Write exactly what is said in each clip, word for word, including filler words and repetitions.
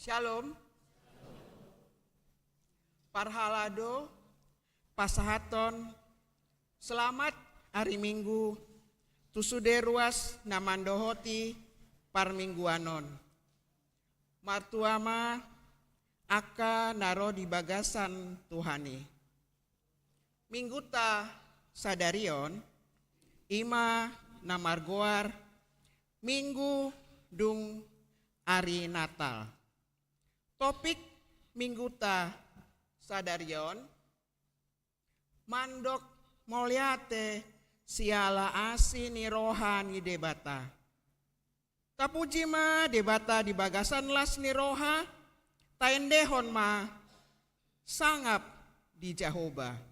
Shalom. Parhalado, pasahathon selamat ari Minggu tu sude ruas na mandohoti parmingguan on. Martua ma angka na ro di bagasan Tuhan i. Mingguta sadari on, i ma na margoar Minggu dung ari Natal. Topik Mingguta sadari on, mandok mauliate siala asi ni roha ni Debata. Tapuji ma Debata di bagasan las ni roha, taendehon ma sangap di Jahowa.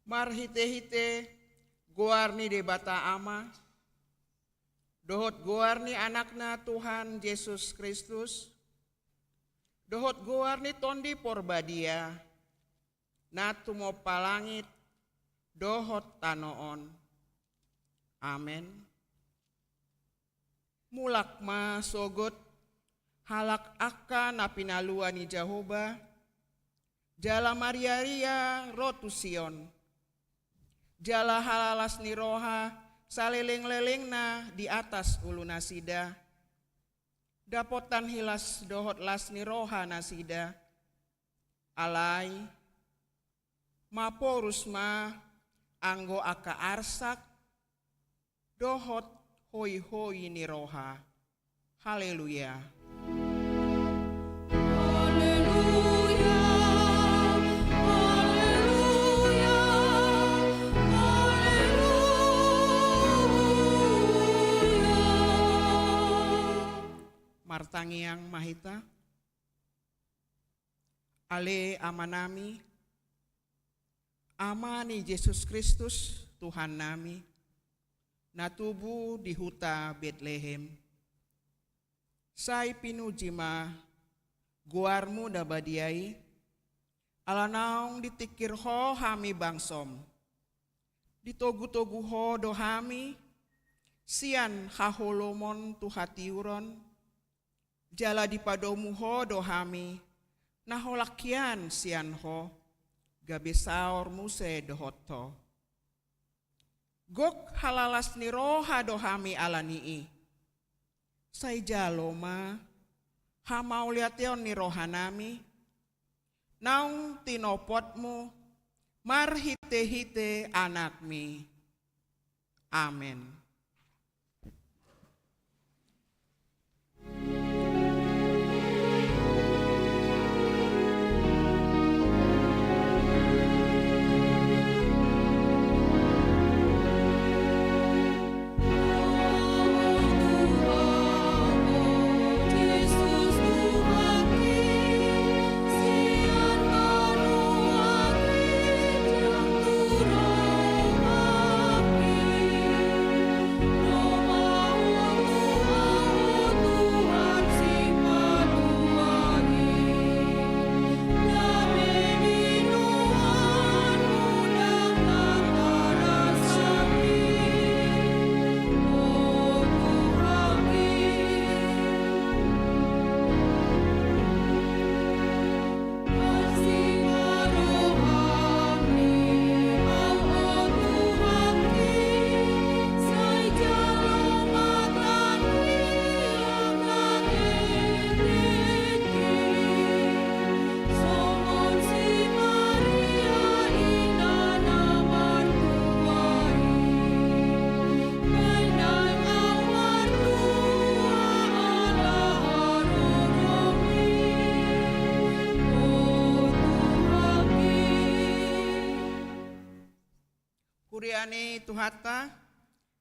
Marhitehite goar ni Debata Ama, dohot goar ni Anakna Tuhan Jesus Kristus, dohot goar ni Tondi Porbadia, na tumompa langit dohot tano on. Amen. Mulak ma sogot halak angka na pinalua ni Jahowa, jala marria-ria ro tu Sion. Jala halalas ni roha saleleng-lelengna di atas ulunasida, dapotan hilas dohot las ni roha nasida. Alai maporus ma anggo angka arsak dohot hoihoi ni roha. Haleluya. Haleluya. Haleluya. Haleluya. Martangiang ma hita. Ale Amanami, Ama ni Jesus Kristus, Tuhannami, na tubu di huta Betlehem. Sai pinuji ma goarmu na badia i, ala naung ditingkir Ho hami bangsom. Ditogu-togu Ho do hami sian haholomon tu hatiuron, jala dipadomu Ho do hami na holan hian sian Ho, gabe saor muse dohot Ho. Gok halalas ni roha do hami ala ni i. Sai jalo ma hamauliateon ni rohanami naung tinopotmu marhite-hite Anakmi. Amen. Huria ni Tuhanta,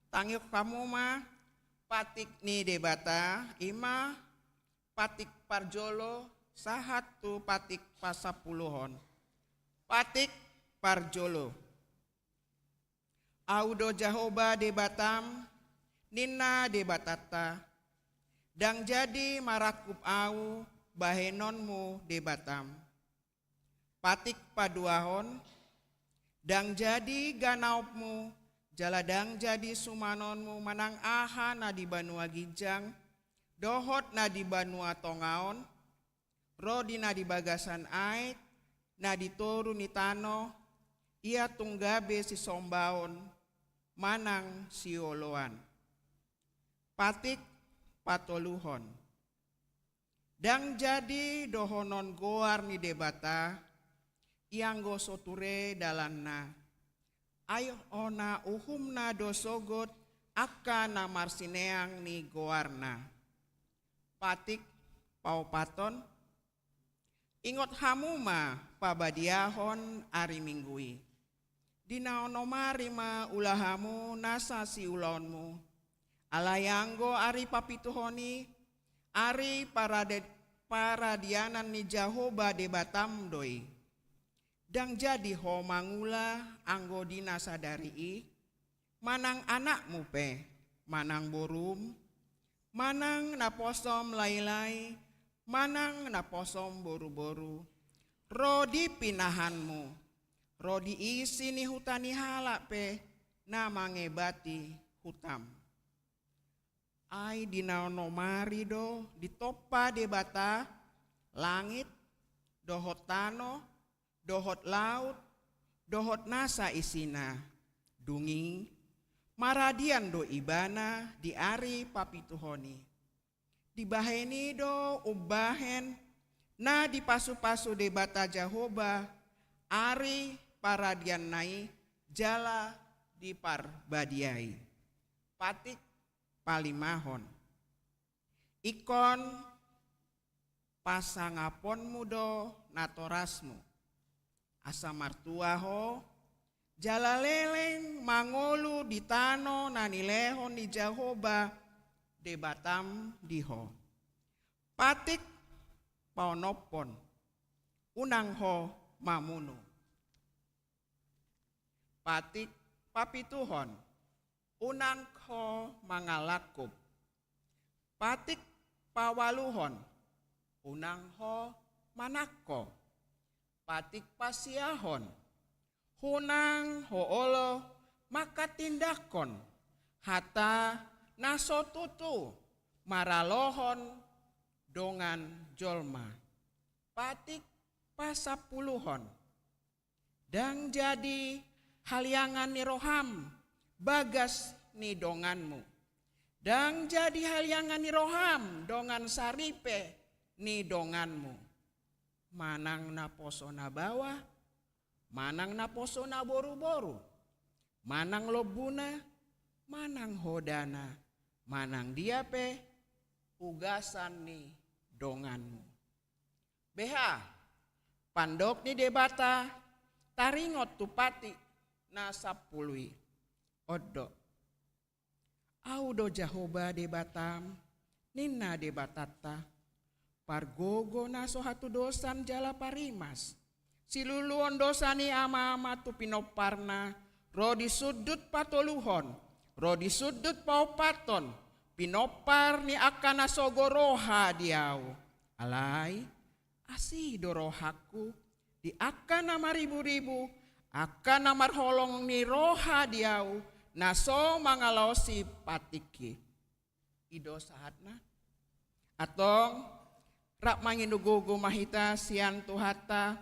tangihon hamu ma patik ni Debata, i ma patik parjolo sahat tu patik pasampuluhon. Patik parjolo. Ahu do Jahowa Debatam, ninna Debatanta, ndang jadi marangkup Ahu bahenonmu Debatam. Patik paduahon, ndang jadi ganaopmu, jala ndang jadi sumanonmu manang aha na di banua ginjang dohot na di banua tonga on, ro di na di bagasan aek, na di toru ni tano, ia tung gabe sisombaon manang sioloan. Patik patoluhon. Ndang jadi dohonon goar ni Debata, ianggo so ture dalanna. Ai hona uhumna do sogot angka na marsineang ni goarna. Patik paopathon. Ingot hamu ma pabadiahon ari Minggu i. Di na onom ari ma ula hamu nasa siulaonmu. Alai anggo ari papituhon i, ari parade-, paradianan ni Jahowa Debatam do i. Ndang jadi ho mangula anggo di na sadari i, manang anakmu pe, manang borum, manang naposom lae-lae, manang naposom boru-boru, ro di pinahanmu, ro di isi ni huta ni halak pe na mangebati hutam. Ai di na onom ari do ditompa Debata langit, dohot tano, dohot laut, dohot nasa isina. Dung i, Maradian do ibana di ari papituhon i. Dibahen i do umbahen na dipasupasu Debata Jahowa ari paradianna i jala diparbadiai. Patik palimahon. Ingkon pasangaponmu do natorasmu, asa martua ho, jala leleng mangolu di tano na nilehon ni Jahowa Debatam di ho. Patik paonomhon. Unang ho mamunu. Patik papituhon. Unang ho mangalangkup. Patik paualuhon. Unang ho manangko. Patik pasiahon. Unang ho olo manghatindanghon hata na so tutu maralohon dongan jolma. Patik pasampuluhon. Ndang jadi haliangan ni roham bagas ni donganmu. Ndang jadi haliangan ni roham dongan saripe ni donganmu. Manang naposo na baoa, manang naposo na boruboru, manang lombuna, manang hodana, manang dia pe ugasan ni donganmu. Beha, pandok ni Debata taringot tu patik na sampulu i. On do. Ahu do Jahowa Debatam, ninna Debatanta, pargogo na so hatudosan jala parimas. Siluluhon dosa ni amaama tu pinomparna, ro di sundut patoluhon, ro di sundut paopathon, pinompar ni angka na sogo roha di ahu. Alai, asi do rohangku di angka na mariburibu, angka na marholong ni roha di ahu, na so mangalaosi patik i. I do sahatna. Antong, rap manginugogo ma hita sian Tuhanta,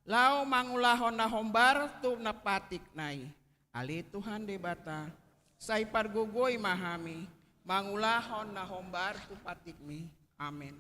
laho mangulahon na hombar tu na patikna i. Ale Tuhan Debata, sai pargogoi ma hami, mangulahon na hombar tu patikmi. Amen.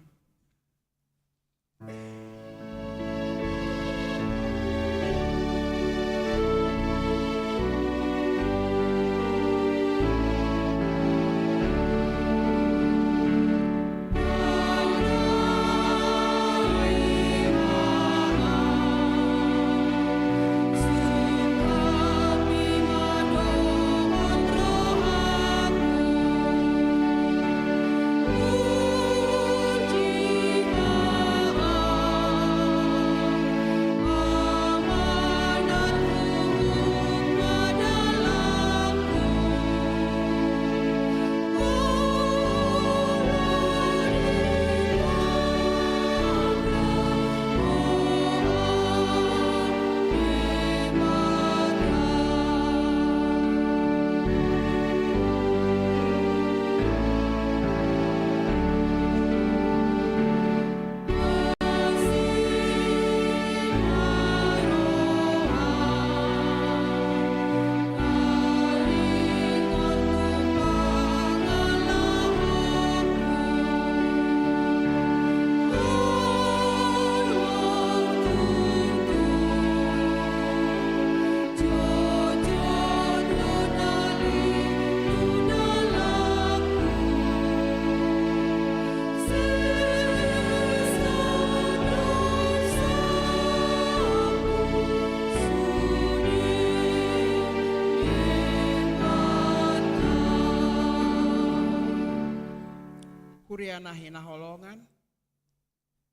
Huria na hinaholongan,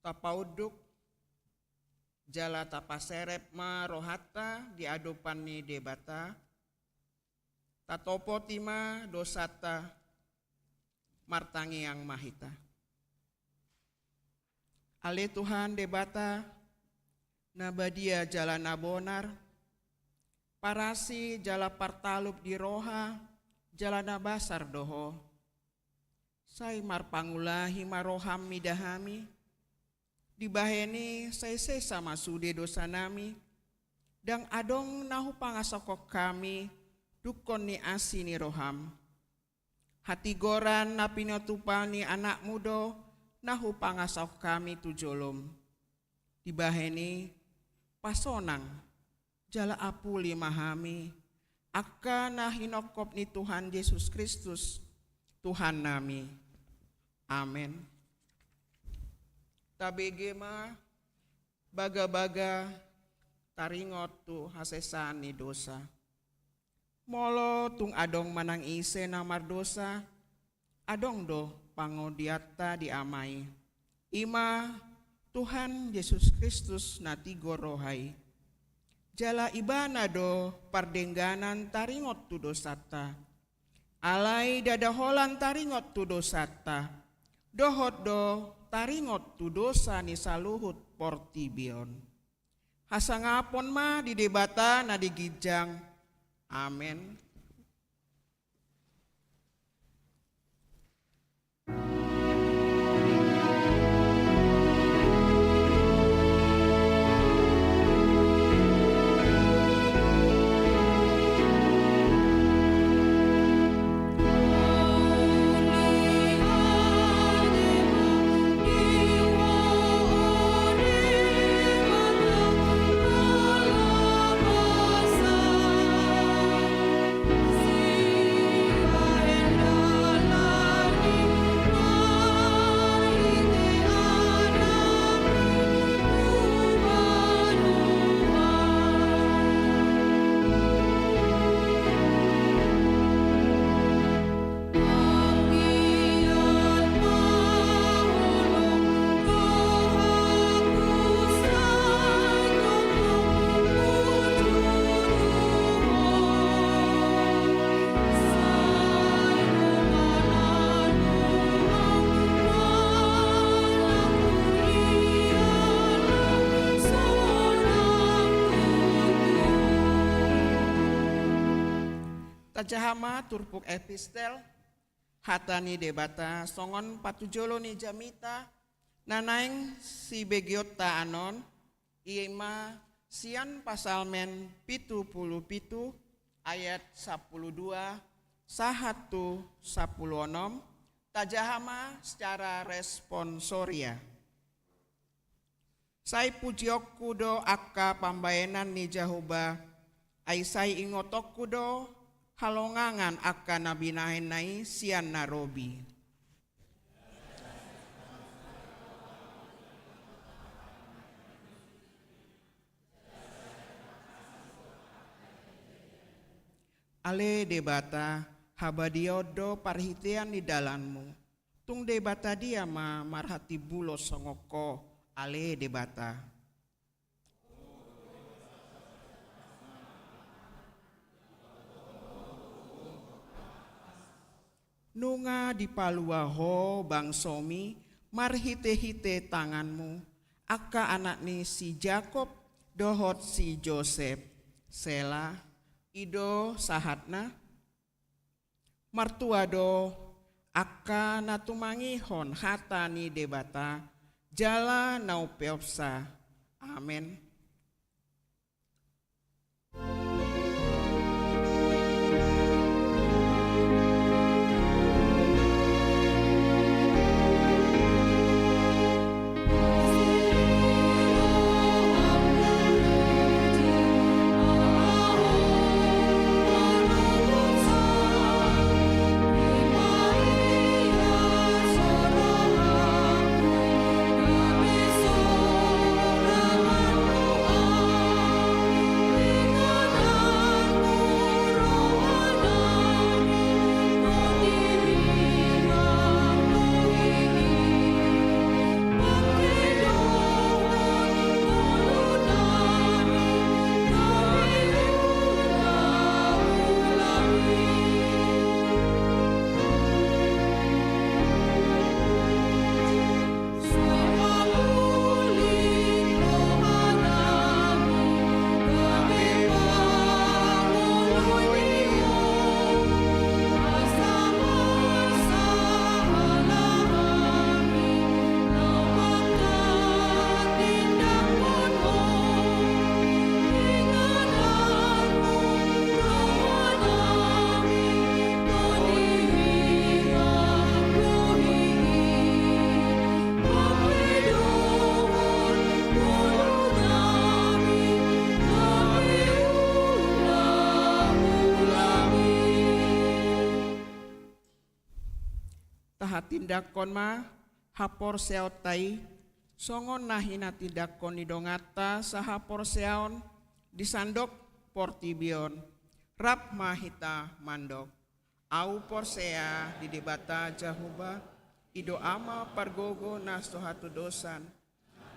tapaunduk jala tapaserep ma rohanta di adopan ni Debata, tatopoti ma dosanta, martangiang ma hita. Ale Tuhan Debata, na badia jala na bonar, parasi jala partalup di roha, jala na basar do Ho. Sai marpangulahi ma roham mida hami, dibahen i sai sesa ma sude dosanami, ndang adong na hupangasahon hami dungkon ni asi ni roham. Hatigoran na pinatupa ni Anakmu do na hupangasahon hami tu jolom. Dibahen i, pasonang jala apuli ma hami, angka na hinongkop ni Tuhan Jesus Kristus, Tuhannami. Amen. Tabege ma bagabaga taringot tu hasesaan ni dosa. Molo tung adong manang ise na mardosa, adong do pangodianta di Ama i. I ma Tuhan Jesus Kristus na tigor roha i. Jala Ibana do pardengganan taringot tu dosanta. Alai ndada holan taringot tu dosanta, dohot do taringot tu dosa ni saluhut portibi on. Hasangapon ma di Debata na di ginjang. Amen. Tajaha ma turpuk epistel. Hata ni Debata songon patujolo ni jamita na naeng sibegeonta annon, i ma sian Psalmen pitu pulu pitu ayat sampulu dua sahat tu sampulu onom. Tajaha ma secara responsoria. Sai pujionku do angka pambahenan ni Jahowa, ai sai ingotonku do halongangan angka na binahenna i sian na robi. Ale Debata, habadiaon do parhitean ni dalanmu. Tung Debata dia ma marhatimbulo songon Ho, ale Debata. Nunga dipalua Ho bangsomi marhitehite tanganmu, angka anak ni si Jakob dohot si Josep. Sela. I do sahatna. Martua do angka na tumangihon hata ni Debata jala na umpeopsa. Amen. Tindanghon ma haporseaonta i, songon na hinatindangkon ni donganta sahaporseaon di sandok portibi on, rap ma hita mandok. Ahu porsea di Debata Jahowa, i do Ama pargogo na so hatudosan,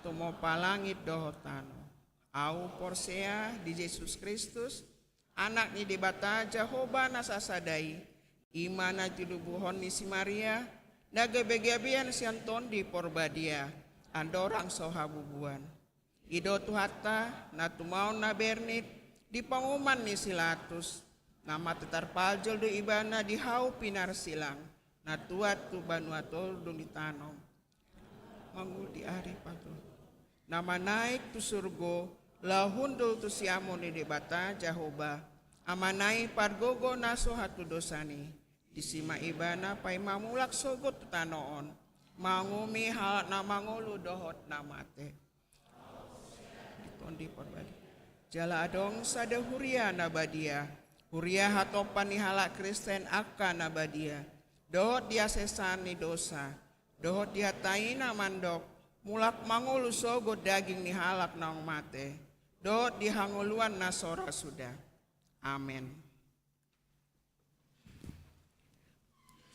tumompa langit dohot tano. Ahu porsea di Jesus Kristus, Anak ni Debata Jahowa na sasada i, i ma na tinubuhon ni si Maria, na gabegabean sian Tondi Porbadia, andorang so habubuan. I do Tuhanta, na tumaon na bernit, di panguhuman ni si Latus, na mate tarpajol do Ibana di hau pinarsilang, na tuat tu banua toru dung ditanom. Mangolu di ari patolu. Na manaek tu surgo, laho hundul tu siamun ni Debata Jahowa, Amana i pargogo na so hatudosan i. Disi ma Ibana paima mulak sogot tu tano on, manguhumi halak na mangolu dohot na mate. Di Tondi Porbadia. Jala adong sada huria na badia, huria hatompa ni halak Kristen angka na badia, dohot di hasesaan ni dosa, dohot di hata i na mandok, mulak mangolu sogot daging ni halak naung mate, dohot di hangoluan na so ra suda. Amen.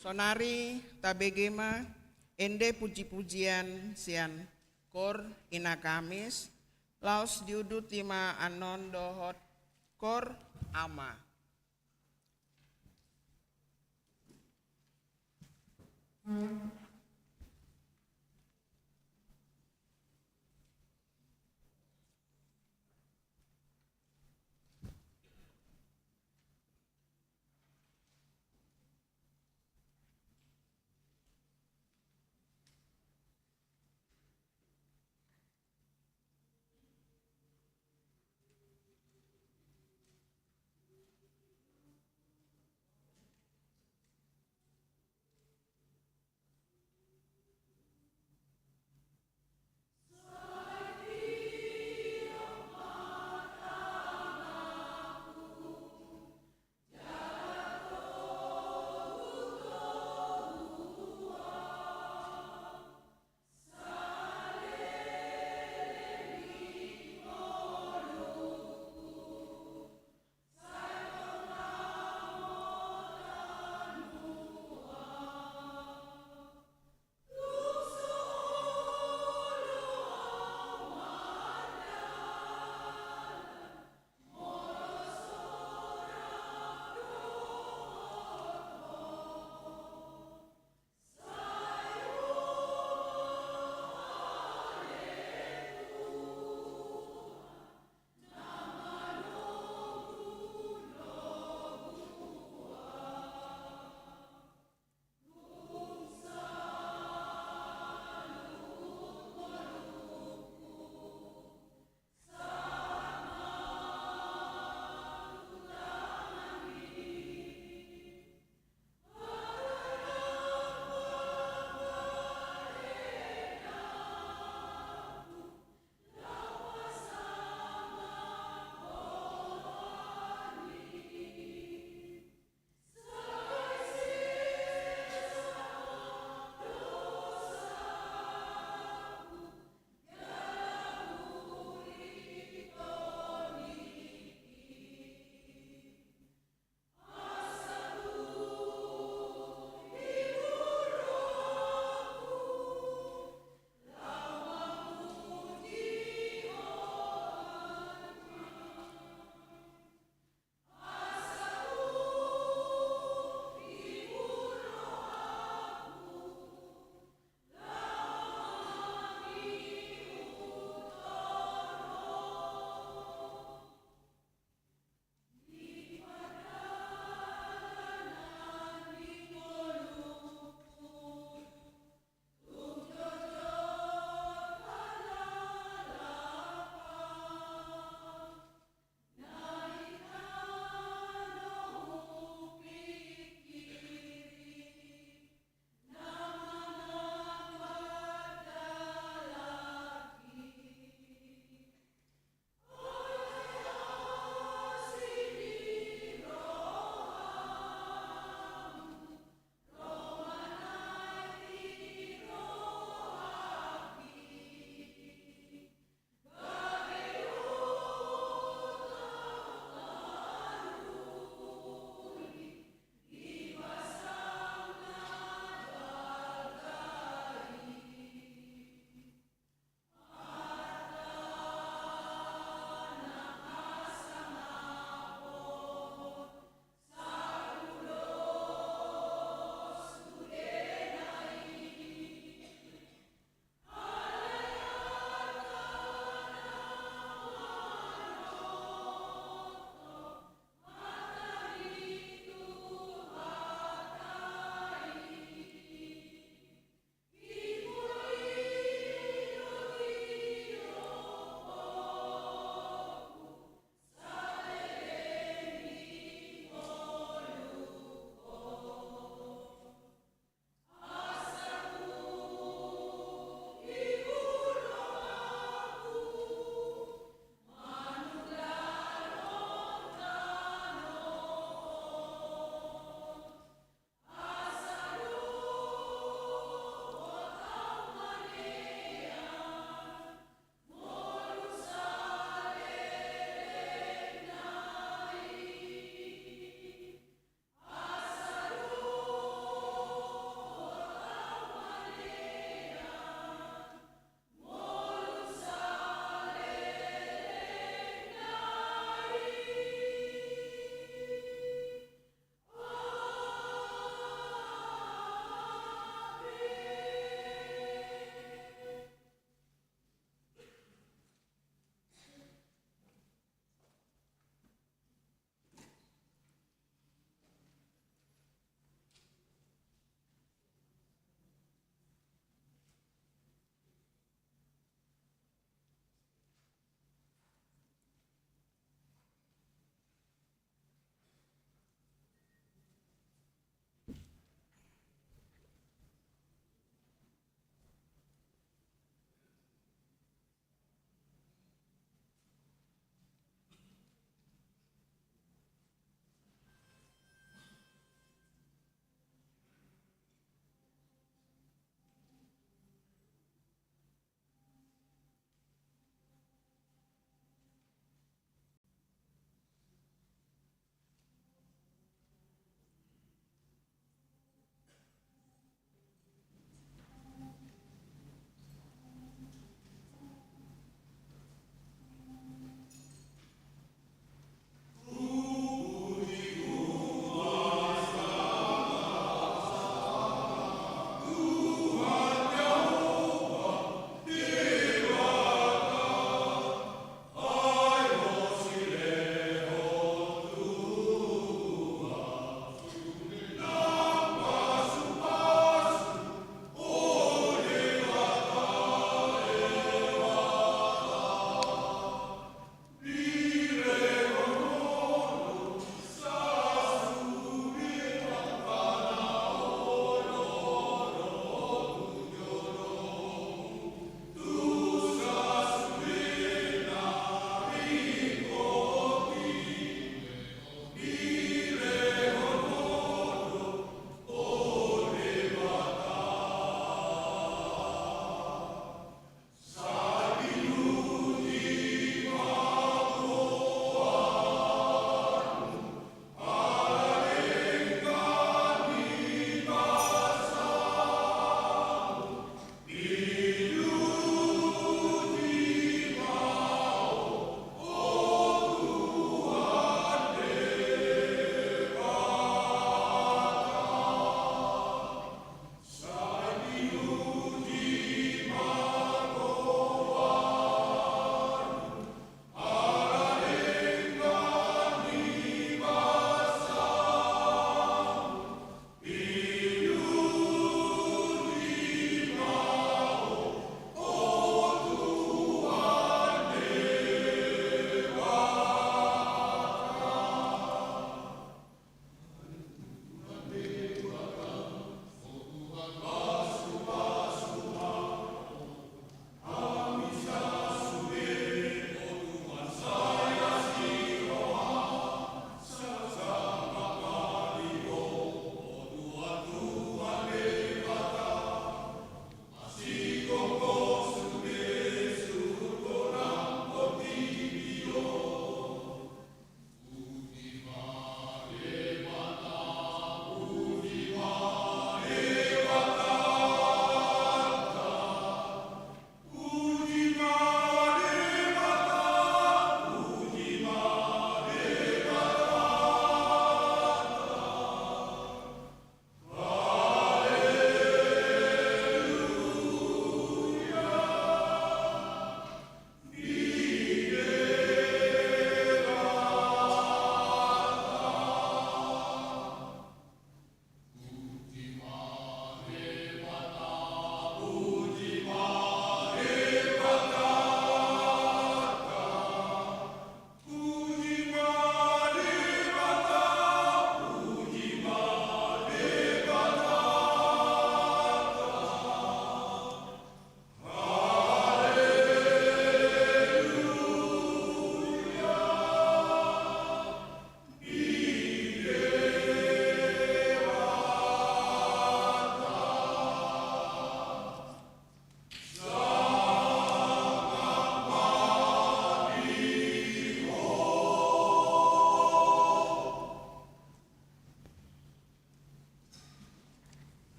Sonari tabege ma ende pujipujian sian kor Ina Kamis, laos diuduti ma annon dohot kor Ama.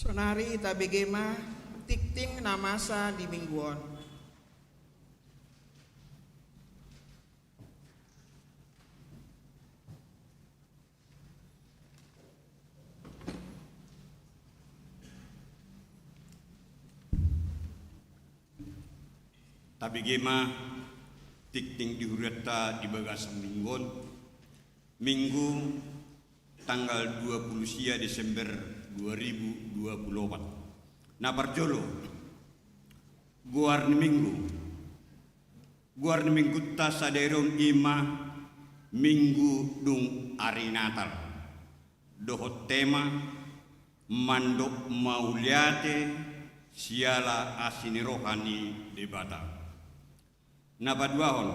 Sonari tabege ma tingting na masa di minggu on. Tabege ma tingting di hurianta di bagasan minggu on. Minggu tanggal dua puluh sia Desember dua ribu dua puluh opat. Na parjolo, goar ni minggu. Goar ni minggunta sadari on i ma Minggu Dung Ari Natal. Dohot tema, mandok mauliate siala asi ni roha ni Debata. Na paduahon,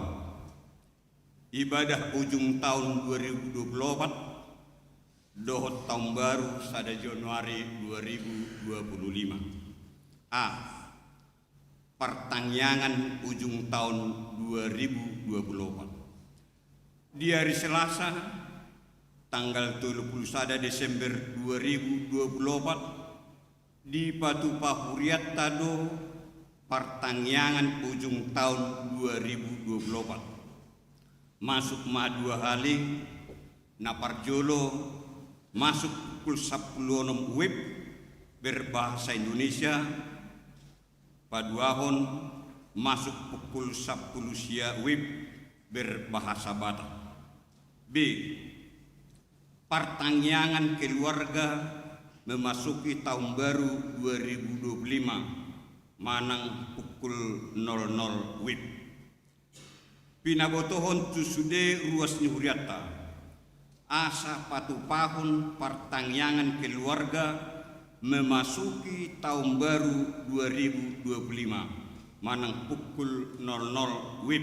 ibadah ujung taon dua ribu dua puluh opat dohot taon baru sada Januari dua ribu dua puluh lima. A. Partangiangan ujung taon dua ribu dua puluh opat. Di ari Selasa, tanggal tolu pulu sada Desember dua ribu dua puluh opat, dipatupa hurianta do partangiangan ujung taon dua ribu dua puluh opat. Masuk ma dua hali, na parjolo masuk pukul sampulu onom wib berbahasa Indonesia, paduahon masuk pukul sampulu sia wib berbahasa Batak. B. Partangiangan keluarga memasuki tahun baru dua ribu dua puluh lima manang pukul nol nol wib. Pinabotohon tu sude ruas ni hurianta asa patupahon partangiangan keluarga memasuki tahun baru dua ribu dua puluh lima manang pukul nol nol wib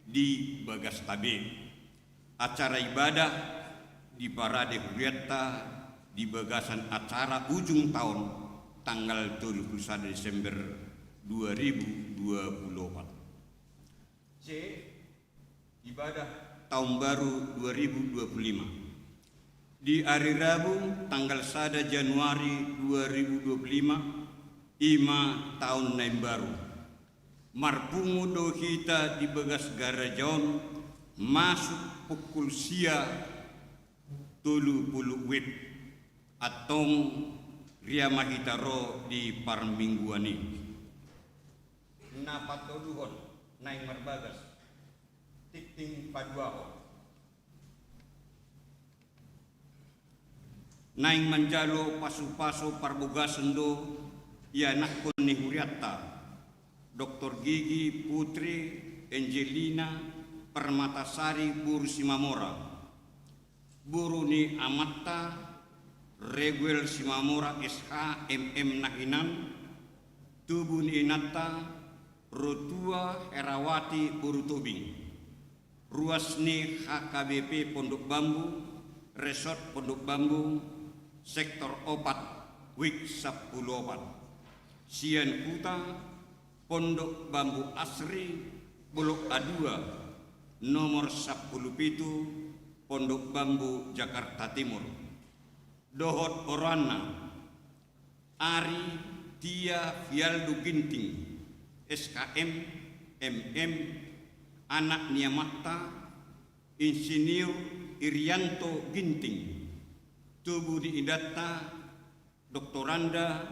di bagasta be. Acara ibadah diparade hurianta di bagasan acara ujung taon tanggal tolu pulu sada Desember dua ribu dua puluh opat. C. Ibadah taon baru dua ribu dua puluh lima. Di ari Rabu tanggal sada Januari dua ribu dua puluh lima, i ma taon na imbaru. Marpungu do hita di bagas gareja on masuk pukul sia tolu pulu wib. Antong ria ma hita ro di parmingguan i. Na patoluhon naeng marbagas tingting paduahon. Naeng manjalo pasupasu parbogason do ianakhon ni hurianta, Doktor Gigi Putri Angelina Permatasari boru Simamora, boru ni amanta Reguel Simamora S H M M na hinan, tubu ni inanta Rotua Herawati boru Tobing. Ruas ni H K B P Pondok Bambu, Resort Pondok Bambu, Sektor opat, Wik sampulu opat. Sian huta, Pondok Bambu Asri, Blok A dua, nomor sampulu pitu, Pondok Bambu, Jakarta Timur. Dohot oroanna, Ari Tia Fialdo Ginting, S K M, M M, anak ni amanta, Insinyur Irianto Ginting, tubu ni inanta, Doktoranda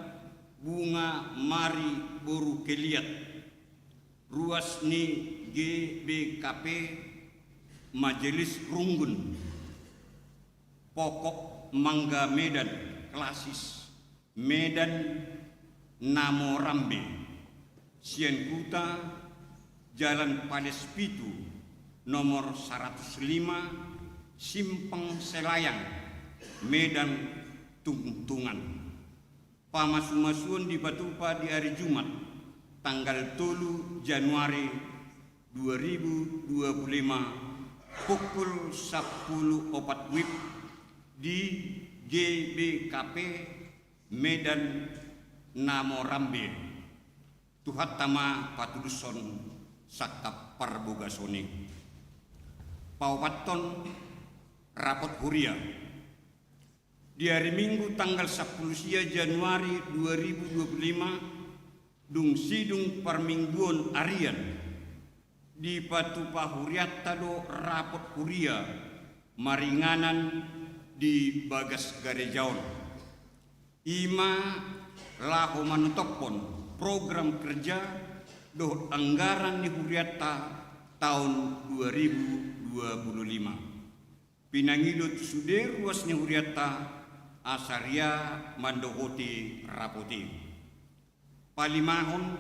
Bunga Mari boru Keliat, ruas ni G B K P Majelis Runggun, Pokok Mangga Medan, Klasis, Medan, Namorambe. Sian huta, Jalan Pales pitu, nomor saratus lima, Simpang Selayang, Medan, Tungtungan. Pamasumasuon dipatupa di ari Jumat, tanggal tolu Januari dua ribu dua puluh lima, pukul sampulu opat wib di G B K P Medan, Namorambe. Tuhanta ma patulushon sangkap parbogason i. Paopathon, rapot huria. Di ari Minggu tanggal sampulu sia Januari dua ribu dua puluh lima, dung sidung parmingguon arian, dipatupa hurianta do rapot huria maringanan di bagas gareja on. I ma laho manontophon program kerja dohot anggaran ni hurianta taon dua ribu dua puluh lima. Pinangido tu sude ruas ni hurianta asa ria mandohoti rapot i. Palimahon,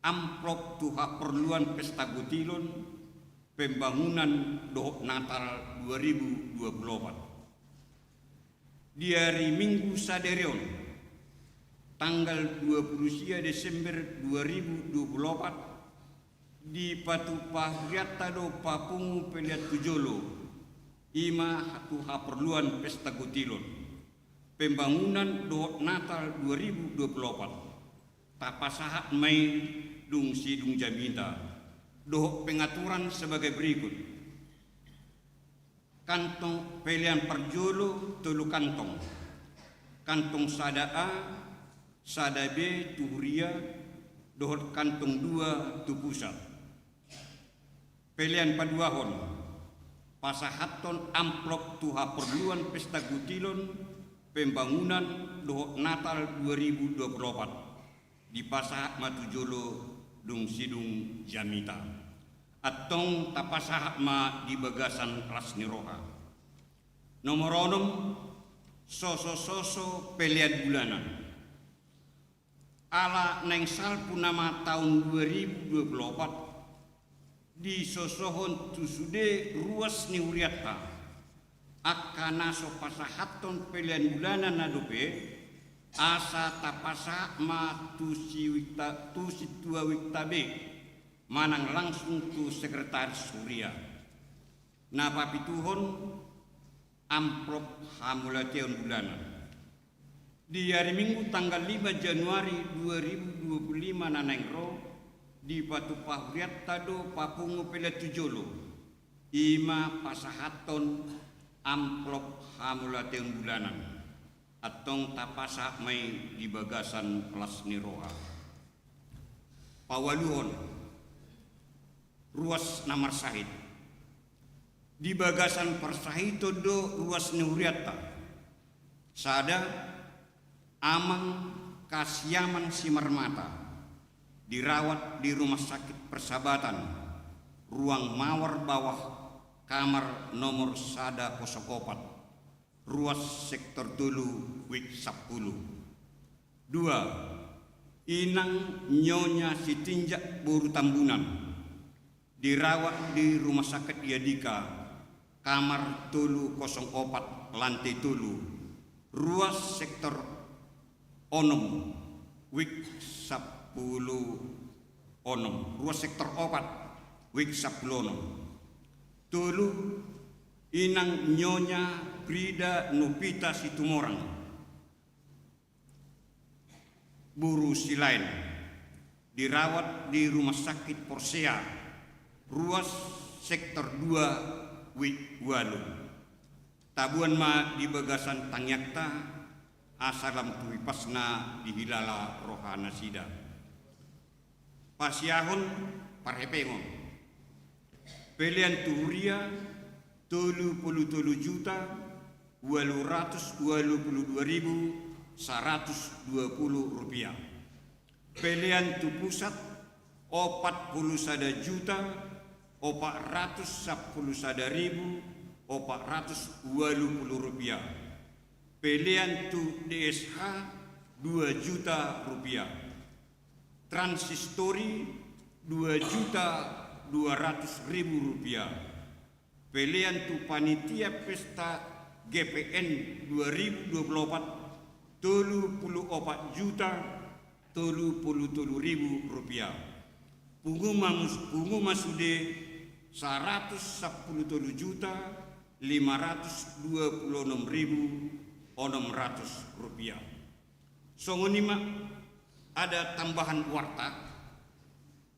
amplop tu haporluan pesta gutilon, pembangunan dohot Natal dua ribu dua puluh opat. Di ari Minggu sadari on, tanggal dua puluh sia Desember dua ribu dua puluh opat, dipatupa hurianta do papungu pelean tu jolo, i ma tu haporluan pesta gutilon, pembangunan dohot Natal dua ribu dua puluh opat. Tapasahat ma i dung sidung jamita dohot pengaturan sebagai berikut. Kantong pelean parjolo tolu kantong. Kantong sada A, sada B tu huria, dohot kantong dua tu pusat. Pelean paduahon, pasahathon amplop tu haporluan pesta gutilon, pembangunan dohot Natal dua ribu dua puluh opat. Dipasahat ma tu jolo dung sidung jamita. Antong tapasahat ma di bagasan las ni roha. Nomor onom, soso-soso pelean bulanan. Ala naeng salpu nama taon dua ribu dua puluh opat, disosohon tu sude ruas ni hurianta angka na so pasahathon pelean bulanan na dope, asa tapasahat ma tu siwikta, tu sintua wikta be, manang langsung tu sekretaris huria. Na papituhon, amplop hamauliateon bulanan. Di ari Minggu tanggal lima Januari dua ribu dua puluh lima na naeng ro, dipatupa hurianta do papungu pelean tu jolo, i ma pasahathon amplop hamauliateon bulanan. Antong tapasahat ma i di bagasan las ni roha. Paualuhon, ruas na marsahit. Di bagasan parsahiton do ruas ni hurianta. Sada, Amang Kasiaman Simarmata, dirawat di Rumah Sakit Persahabatan, ruang mawar bawah, kamar nomor sada kosong opat, ruas sektor tolu, wik sampulu. Dua, Inang Nyonya Sitinjak boru Tambunan, dirawat di Rumah Sakit Yadika, kamar tolu kosong opat, lantai tolu, ruas sektor onom, wik sampulu onom, ruas sektor opat, wik sampulu onom. Tolu, Inang Nyonya Frida Nopita Situmorang, boru Silaen, dirawat di Rumah Sakit Porsea, ruas sektor dua, wik ualu. Taboan ma di bagasan tangiangta, asa lam tu hipasna dihilala rohanasida. Pasiahon parhepengon. Pelean tu huria, tolu pulu tolu juta, ualu ratus ualu pulu dua ribu, saratus dua pulu rupiah. Pelean tu pusat, opat pulu sada juta, opat ratus sampulu sada ribu, opat ratus ualu pulu rupiah. Pelean tu D S H, dua juta rupiah. Transistori, dua juta dua ratus ribu rupiah. Pelean tu panitia pesta G P N dua ribu dua puluh opat, tolu pulu opat juta tolu pulu tolu ribu rupiah. Pungu ma mus-, pungu ma sude saratus sampulu tolu juta lima ratus dua pulu onom ribu onom ratus rupiah. Songon i ma ada tambahan warta,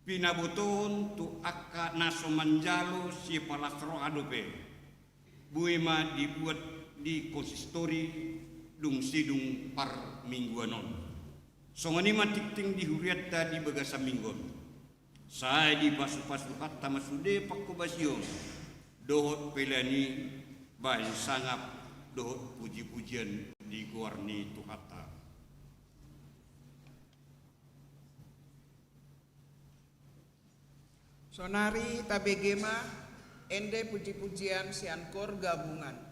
pinabotohon tu angka na so manjalo sipalas roha dope. Boi ma dibuat di konsistori dung sidung parmingguan on. Songon i ma tingting di hurianta di bagasan minggu on. Sai dipasupasu hata ma sude pangkobasion dohot pelean i bahen sangap dohot pujipujian di goar ni Tuhanta. Sonari tabege ma ende pujipujian sian kor gabungan.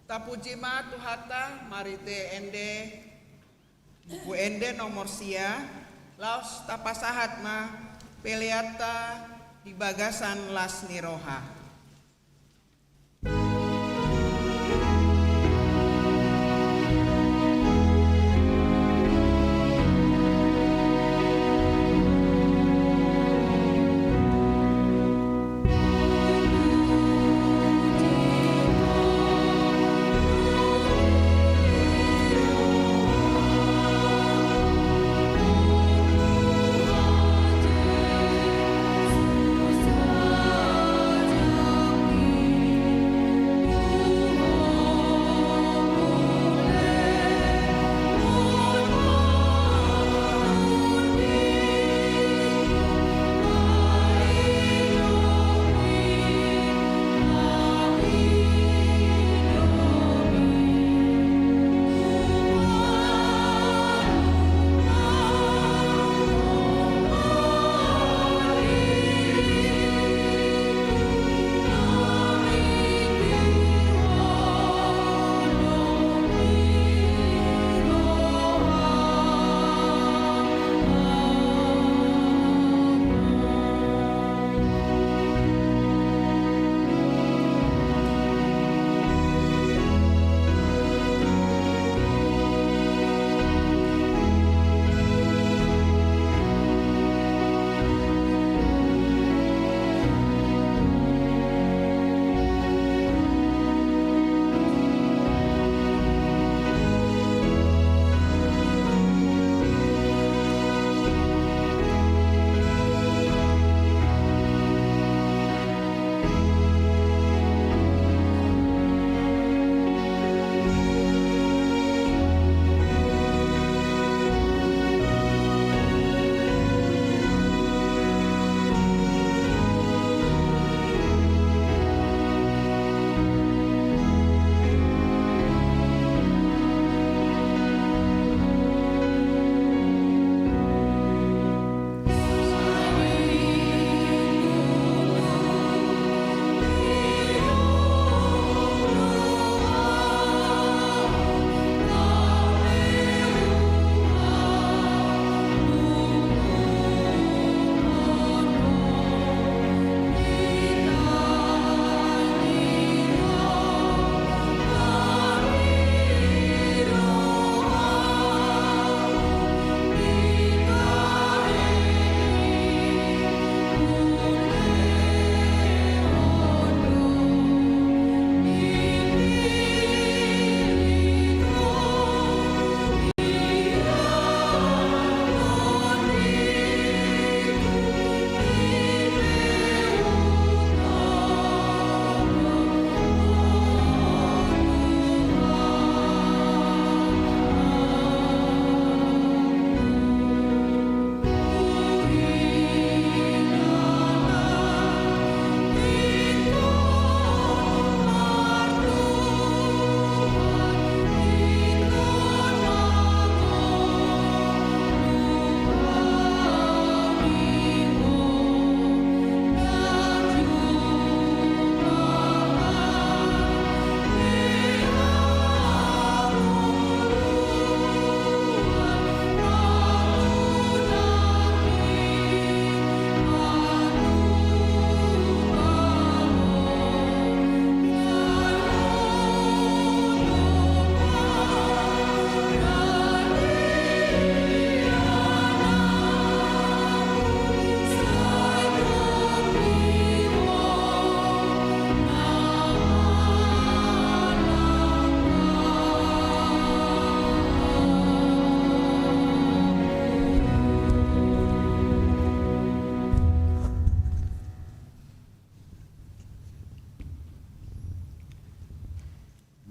Tapuji ma Tuhanta marhite ende, buku ende nomor sia, laos tapasahat ma peleanta di bagasan las ni roha.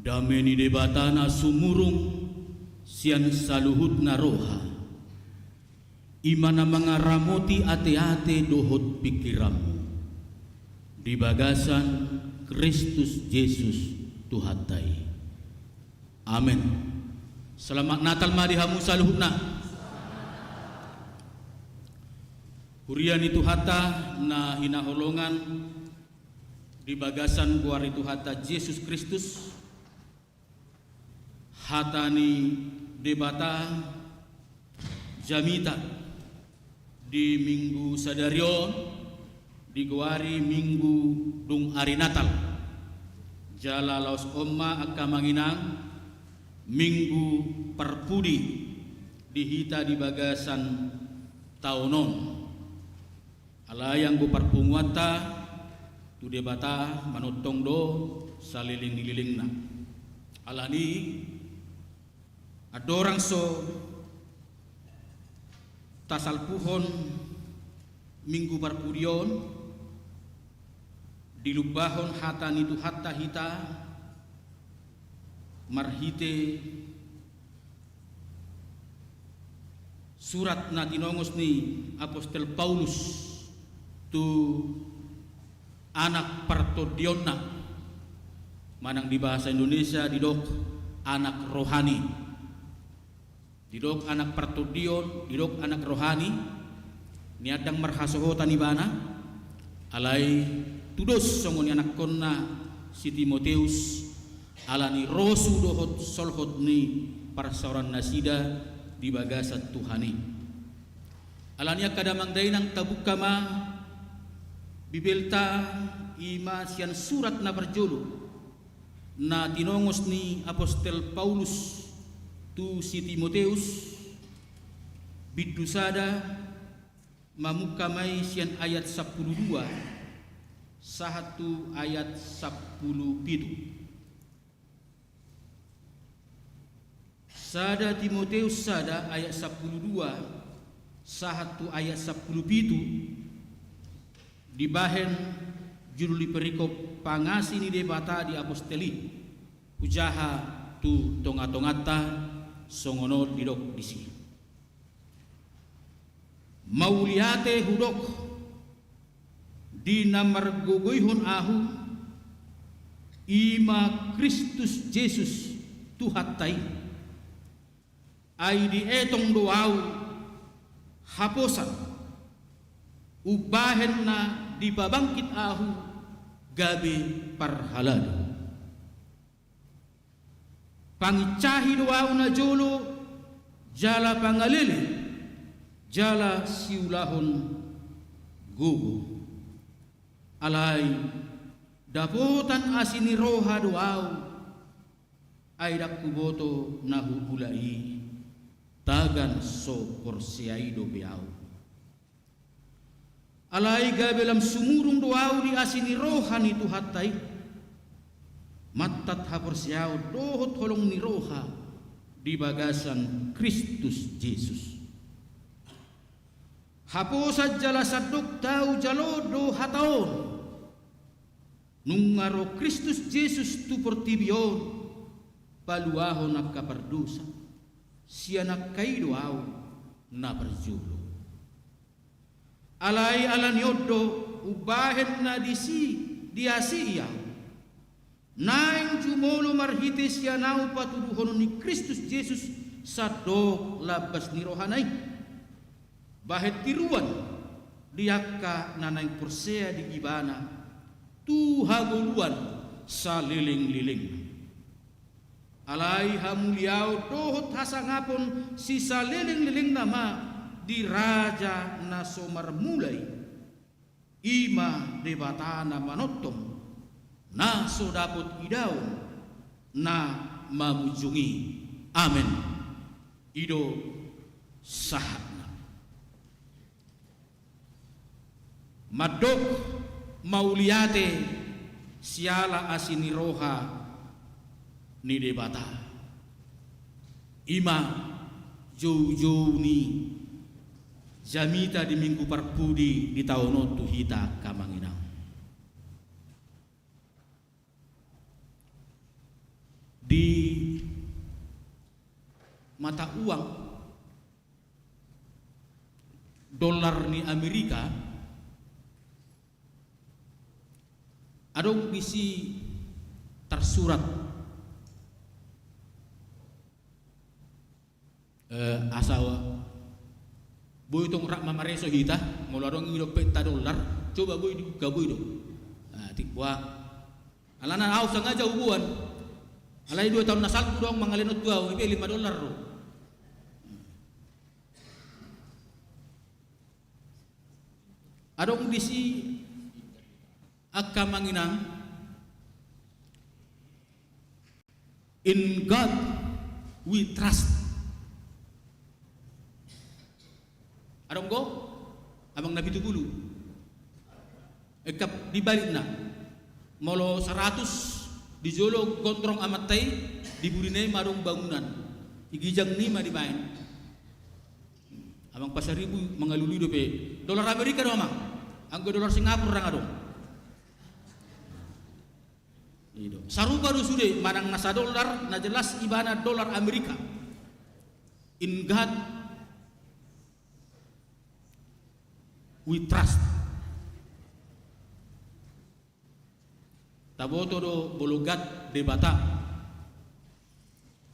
Dame ni Debata na sumurung sian saluhutna roha, i ma na mangaramoti ateate dohot pingkiranmu, di bagasan Kristus Jesus Tuhanta i. Amen. Selamat Natal ma di hamu saluhutna. Huria ni Tuhanta na hinaholongan di bagasan goar ni Tuhanta Jesus Kristus, hata ni Debata jamita di Minggu sadari on digoari Minggu dung ari Natal. Jala laos on ma angka amang inang, Minggu parpudi di hita di bagasan taon on. Alai anggo parpunguanta tu Debata manongtong do saleleng ni lelengna. Alani andorang so tasalpuhon Minggu parpudi on, dilumbahon hata ni Tuhanta hita marhite surat na tinongos ni Apostel Paulus tu anak partondionna, manang di bahasa Indonesia didok anak rohani. Didok anak partondion, didok anak rohani, nian ndang marhasohotan ibana, alai tudos songon i anakkonna si Timoteus, alani rosu dohot solhot ni parsaoran nasida di bagasan Tuhan i. Alani angka damang dainang, tabungka ma Bibelta, i ma sian surat na parjolo na tinongos ni Apostel Paulus tu si Timoteus, bindu sada, mamungka ma i sian ayat sampulu dua sahat tu ayat sampulu pitu. Sada Timoteus sada ayat sampulu dua sahat tu ayat sampulu pitu, dibahen judul ni perikop pangasi ni Debata di apostel i, hujaha tu tongatonganta, songon on didok disi. Mauliate hudok di na margogoihon ahu, i ma Kristus Jesus Tuhanta i. Ai dietong do ahu haposan, umbahen na dipabangkit ahu gabe parhalado. Pangincahi do ahu na jolo, jala pangalele, jala siulahon gogo. Alai dapotan asi ni roha do ahu, ai ndang huboto na huula i, tagan so porsea i dope ahu. Alai gabe lam sumurung do ahu di asi ni roha ni Tuhanta i, mantat haporseaon dohot holong ni roha di bagasan Kristus Jesus. Haposan jala sandok ta hujalo do hata on. Nunga ro Kristus Jesus tu portibi on paluahon angka pardosa, sian angka i do ahu na parjolo. Alai alani on do umbahen na disi diasii ahu, naeng jumolo marhite sian ahu patuduhonon ni Kristus Jesus sandok lambas ni rohana i, bahen tiruan di angka na naeng porsea di ibana tu hangoluan salelenglelengna. Alai hamuliaon dohot hasangapon sisalelenglelengna ma di Raja na so marmula i, i ma Debata na manongtong, na so dapot idaon na mamunjungi. Amen. I do sahatna. Mandok mauliate siala asi ni roha ni Debata, i ma joujou ni jamita di Minggu Parpudi di taon on tu hita angka amang inang. mata uang dolar ni Amerika, adong disi tarsurat, eh, asa boi tong rap mamareso hita, molo adong i dope ta dolar, coba boi dibuka, boi do. Nah, timbua. Alana au sangaja huboan. Alai dua taon na salpu do mangalehon tu au, i pe lima dolar do. Adong disi, angka amang inang, "In God we trust." Adong do, amang na pitu pulu. Engkap di balikna. Molo saratus di jolo gondrong amanta i, di burina i ma adong bangunan. Di gijangna i ma dibaen. Amang Pasaribu mangalului dope. Dolar Amerika do, amang. Anggo dolar Singapura ndang adong. I do. Sarupa do sude, manang na sadolar, na jelas ibana dolar Amerika. "In God we trust." Taboto do molo God Debata.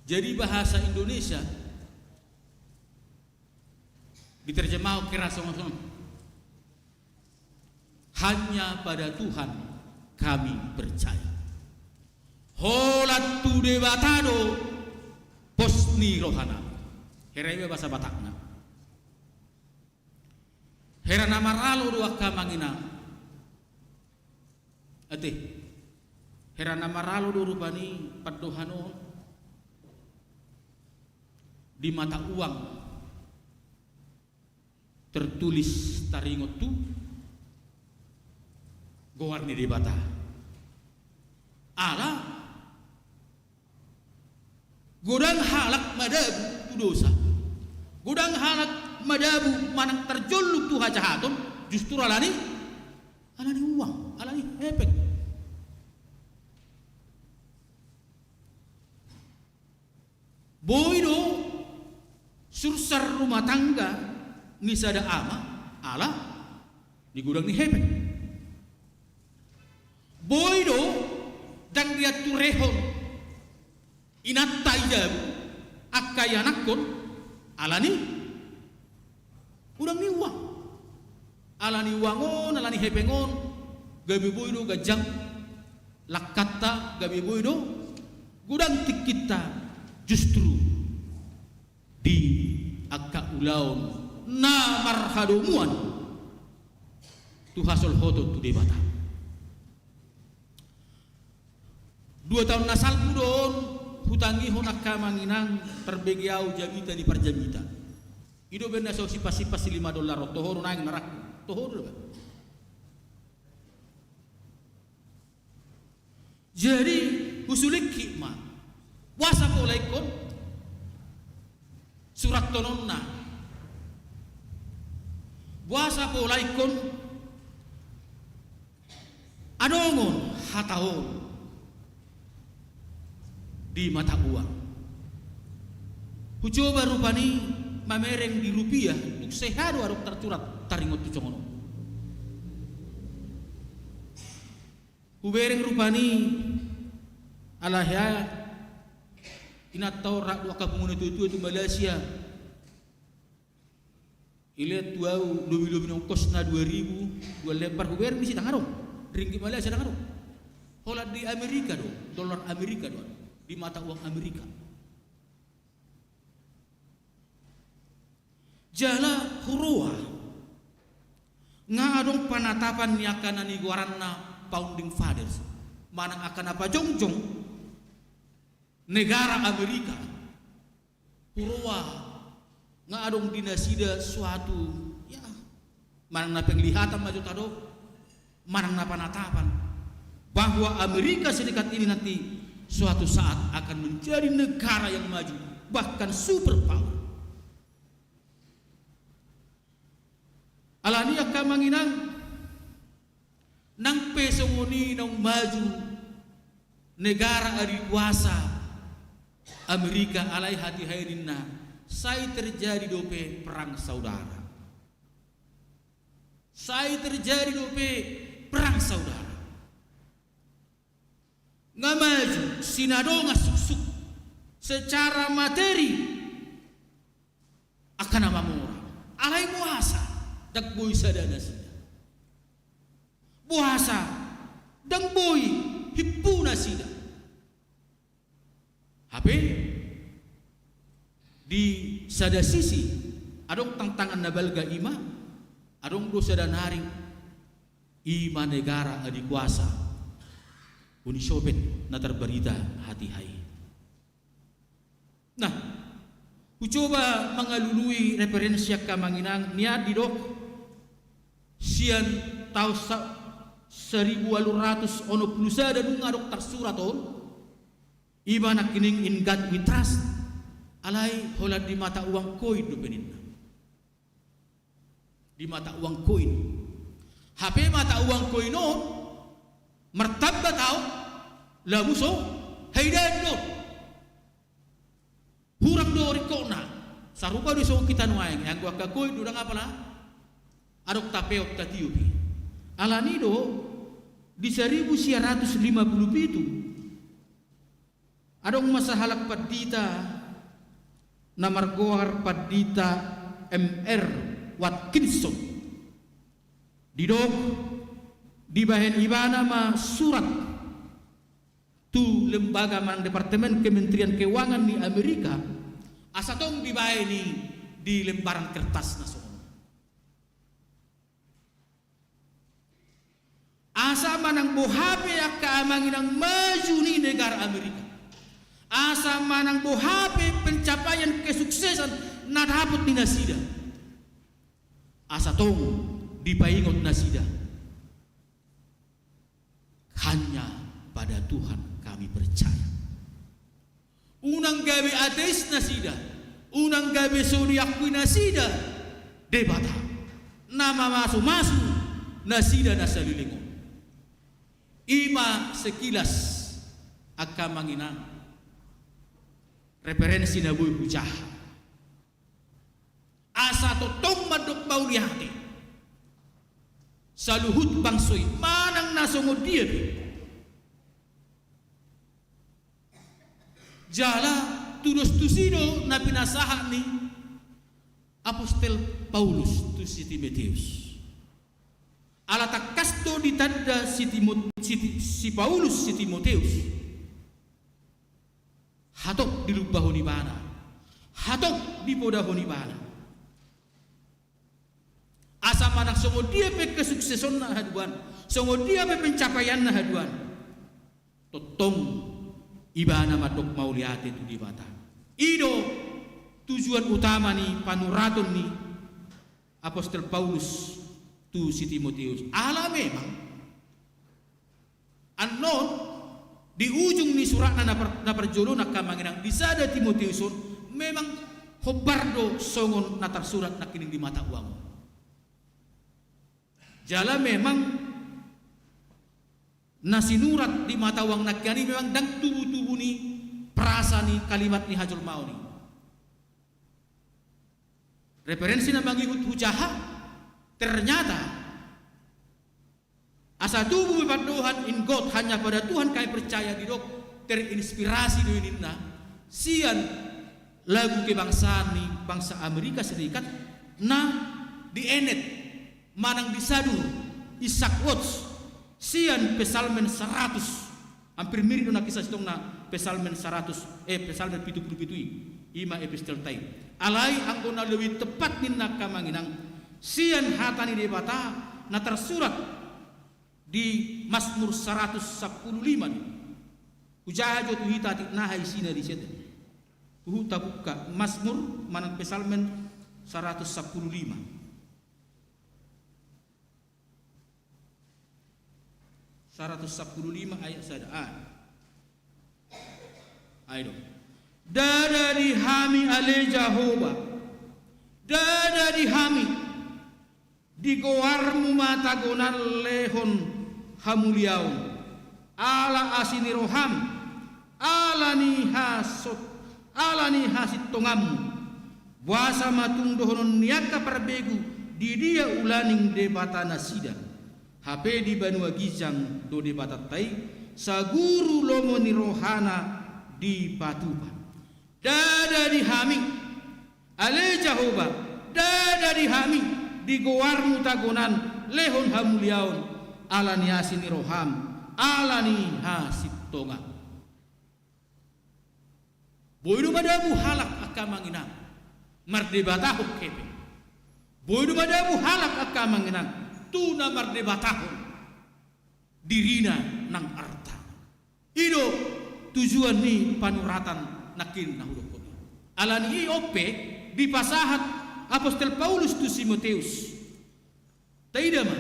Jadi bahasa Indonesia diterjemahon kira songon on. "Hanya pada Tuhan kami percaya." Holan tu Debata do pos ni rohanami. Hera i ma bahasa Batakna. Hera na maralo do, angka amang inang. Ate. Hera na maralo do rupani pandohan on di mata uang tertulis taringot tu goar ni Debata. Ala godang halak madabu tu dosa, godang halak madabu manang tarjolluk tu hajahaton, justru alani, alani uang, alani hepeng. Boi do sursar rumah tangga ni sada ama ala ni godang ni hepeng. Boi do ndang dianturehon inanta i jabu angka ianakhon alani godang ni uang. Alani uang on, alani hepeng on, gabe boi do ganjang langkanta, gabe boi do godang tingkinta, justru di angka ulaon na marhadomuan tu hasolhoton tu Debata. Dua taon na salpu do on hutangihon, angka amang inang, tarbege au jamita ni parjamita. I do umbahen na so sipas-sipas lima dolar on, toho do naeng na rangku, toho do ba. Jadi husulingkon ma, boasa pola ingkon suratkononna, boasa pola ingkon adongon hata on di mata uang. Hucoba rupani mamereng di rupiah, tung seha do adong tarsurat taringot tu songon on. Hubereng rupani, ala hea inanta on rap do angka punguan na tua-tua tu Malaysia. Ilean tu au lobi-lobi ni ongkosna dua ribu, dua lembar, hubereng disi ndang adong. Ringgit Malaysia ndang adong. Holan di Amerika do, dolar Amerika do, di mata uang Amerika. Jala huroha, nga adong panatapan ni angka na nigoaranna founding fathers, manang angka na pajongjong negara Amerika. Huroha, nga adong di nasida suatu, ya, manang na penglihatan ma jo tadok, manang na panatapan, bahwa Amerika Serikat ini nanti suatu saat akan menjadi negara yang maju, bahkan superpower. Alani, angka amang inang, nang pe songon i naung maju negara adikuasa Amerika, alai hatiha i ninna, sai terjadi dope perang saudara. Sai terjadi dope perang saudara. Nga maju sinadongan suksuk secara materi angka na mamora. Alai boasa ndang boi sada nasida? Boasa ndang boi himpu nasida? Hape di sada sisi adong tantangan na balga, i ma adong do sada naring, i ma negara adikuasa Uni Soviet na tarbarita hatiha i. Nah, hucoba mangalului referensi angka amang inang, nian didok sian taon sa-, saribu ualu ratus onom pulu sada nunga adong tarsurat on, i ma nangkining In God We Trust, alai holan di mata uang koin dope ninna. Di mata uang koin. Hape mata uang koin on martamba taon, lamu so haidaan do. Hurang do ringkotna. Sarupa do songon hita nuaeng, anggo angka koin do ndang apala adong tapeop tatiop i. Alani do di saribu sia ratus lima pulu pitu, adong ma sahalak pandita na margoar Pandita M R Watkinson. Didok dibahen ibana ma surat tu lembaga manang departemen Kementerian Keuangan ni Amerika, asa tong dibahen i di lembaran kertas na songon on. Asa manang boha pe angka amang inang maju ni negara Amerika, asa manang boha pe pencapaian kesuksesan na dapot ni nasida, asa tong dipaingot nasida, hanya pada Tuhan kami percaya. Unang gabe ateis nasida, unang gabe so diakui nasida Debata na mamasumasu nasida na saleleng on. I ma sekilas angka amang inang referensi na boi hujaha. Asa tongtong mandok mauliate saluhut bangso i, manang na songon dia pe. Jala tudos tusi do na pinasahat ni apostel Paulus tu si Timoteus. Ala tangkas do ditanda si Timot-, si Ti-, si Paulus si Timoteus. Hatop dilumbahon ibana, hatop dipodahon ibana. Asa manang songon dia pe kesuksesonna haduan, songon dia pe pencapaianna haduan, tongtong ibana mandok mauliate tu Debata. I do tujuan utama ni panuraton ni apostel Paulus tu si Timoteus. Ala memang annon di ujung ni suratna na par-, na parjolo, angka amang inang, di sada Timoteus on, memang hombar do songon na tarsurat nangkining di mata uang on. Jala memang na sinurat di mata uang nangkin i memang ndang tubutubu ni perasa ni kalimat ni hajolmaon i. Referensi na mangihut hujaha, ternyata asa tubu be pandohan In God, hanya pada Tuhan kami percaya, didok terinspirasi do i ninna sian lagu kebangsaan ni bangsa Amerika Serikat na dienet manang disadur Isaac Watts sian Psalmen saratus. Hampir mirip do na kisah sitongna Psalmen saratus, eh, Psalmen pitu pulu pitu i, i ma epistelta i. Alai anggo na lebih tepat ninna, angka amang inang, sian hata ni Debata na tarsurat di Mazmur saratus sampulu lima do. Hujaha jo tu hita atik naha isina disi. Huhut tabuka Mazmur manang Psalmen saratus sampulu lima. Saratus sampulu lima ayat sada. Ah. Ai do. Ndada di hami ale Jahowa. Ndada di hami. Di goarmu ma tagonan lehon hamuliaon. Ala asi ni roham. Ala ni hasot ala ni hasintonganmu. Boasa ma tung dohonon ni angka parbegu, di dia ulaning Debata nasida? Hape di banua ginjang do Debatanta i, saguru lomo ni rohana dipatupa. Ndada di hami, ale Jahowa, ndada di hami, di goarmu tagonan, lehon hamuliaon, ala ni asi ni roham, ala ni hasintonganmu. Boi do madabu halak angka amang inang mardebatahon hepeng. Boi do madabu halak angka amang inang tu na mardebatahon dirina nang arta. I do tujuan ni panuriratan nangkin na hudokkon i. Ala ni i on pe dipasahat Apostel Paulus tu Timoteus. Taida ma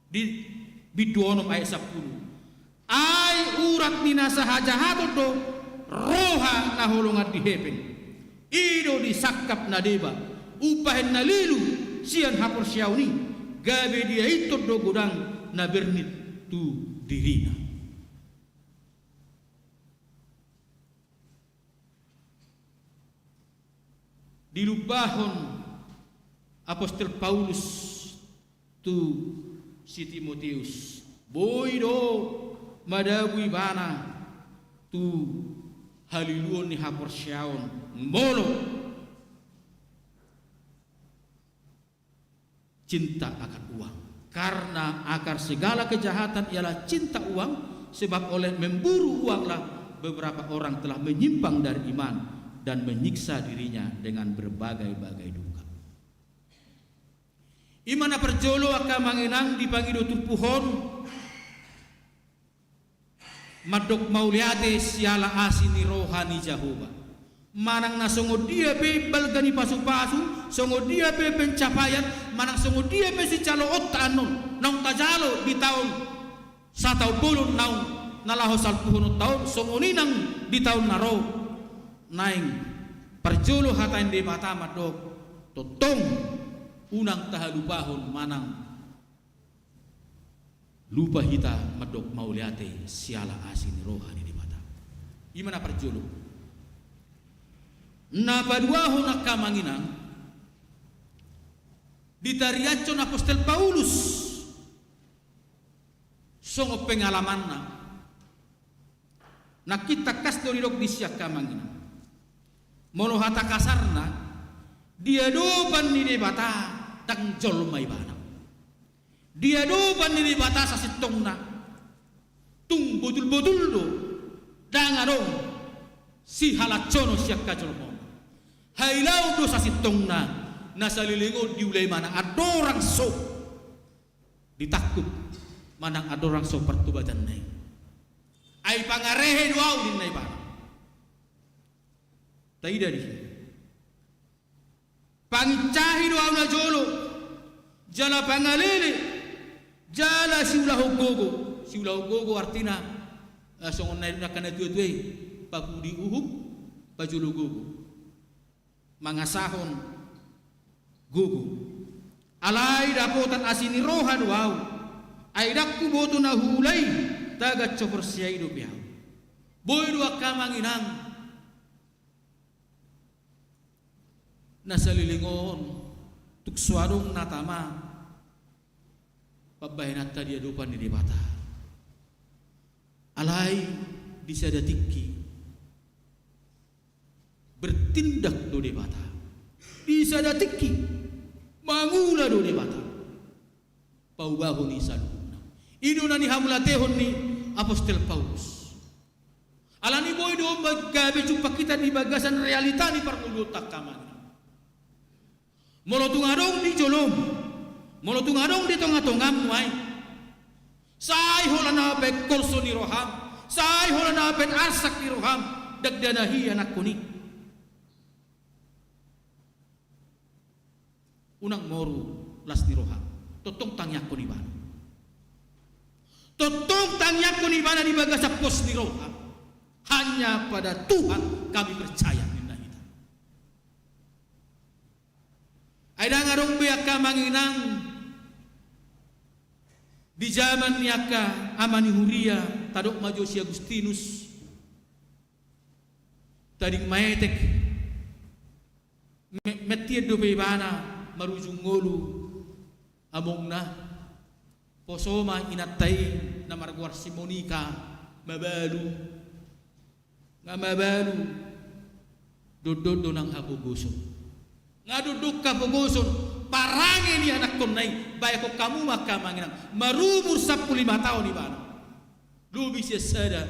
di bindu onom ayat sampulu. Ai urat ni na sahajahaton do roha na holongan di hepeng. I do disangkap na deba, umbahen na lilu sian haporseaon i, gabe diaithon do godang na bernit tu dirina. Dilumbahon Apostel Paulus tu si Timoteus, boi do madabu ibana tu haliluon ni haporseaon molo cinta akan uang. Karena akar segala kejahatan ialah cinta uang, sebab oleh memburu uanglah beberapa orang telah menyimpang dari iman dan menyiksa dirinya dengan berbagai-bagai duka. I ma na parjolo angka amang inang dipangido turpuk on, mandok mauliate siala asi ni roha ni Jahowa. Manang na songon dia pe balga ni pasupasu, songon dia pe pencapaian, manang songon dia pe sijaloonta annon, naung tajalo di taon sataon bolon naung na laho salpuhononta on, songon i nang di taon na ro. Naeng parjolo hata ni Debata mandok, tongtong unang tahalupahon manang lupa hita mandok mauliate siala asi ni roha ni Debata. I ma na parjolo. Na paduahon angka amang inang, ditariashon Apostel Paulus songon pengalamanna. Nangkin tangkas do didok disi angka amang inang. Molo hata kasarna, di adopan ni Debata ndang jolma ibana. Di adopan ni Debata sasintongna tung botul-botul do, ndang adong sihalansonon sian hajolmaonna. Hailaon do sasintongna na saleleng on diulai manang andorang so ditangkup manang andorang so partobatanna i. Ai pangarehe do ahu ninna ibana. Taida disi. Pangincahi do ahu na jolo, jala pangalele, jala siulahon gogo. Siulahon gogo artina, eh, songon na nidok angka na tua-tua i, papudi uhum, pajolo gogo. Mangasahon gogo. Alai dapotan asi ni roha do ahu. Ai ndang huboto na huula i, tagan so porsea i dope ahu. Boi do angka amang inang na saleleng on tung so adong na tama pambahenanta di adopan ni Debata. Alai di sada tingki bertindak do Debata. Di sada tingki mangula do Debata. Paubahon i saluhutna. I do na nihamuliatehon ni Apostel Paulus. Alani boi do on ba-, gabe jumpang hita di bagasan realita ni parngoluonta angka amang inang. Molo tung adong di jolom, molo tung adong di tonga-tongammu ai, sai holan na baen holso ni roham, sai holan na baen arsak ni roham, ndang dana hianakkon i. Unang moru las ni roha, tongtong tangiangkon ibana. Tongtong tangiangkon ibana di bagasan pos ni roha. Hanya pada Tuhan kami percaya, ninna hita. Ai ndang adong be angka amang inang di jaman ni angka ama ni huria, tadok ma jo si Agustinus. Tading maetek, me-, mettian dope ibana marujung ngolu amongna. Poso ma inanta i na margoar si Monika mabalu. Nga mabalu, dondon do nang hapogoson. Nga dondon hapogoson, parange ni anakkonna i, baen hamu ma angka amang inang, marumur sampulu lima taon ibana. Lobi sian sada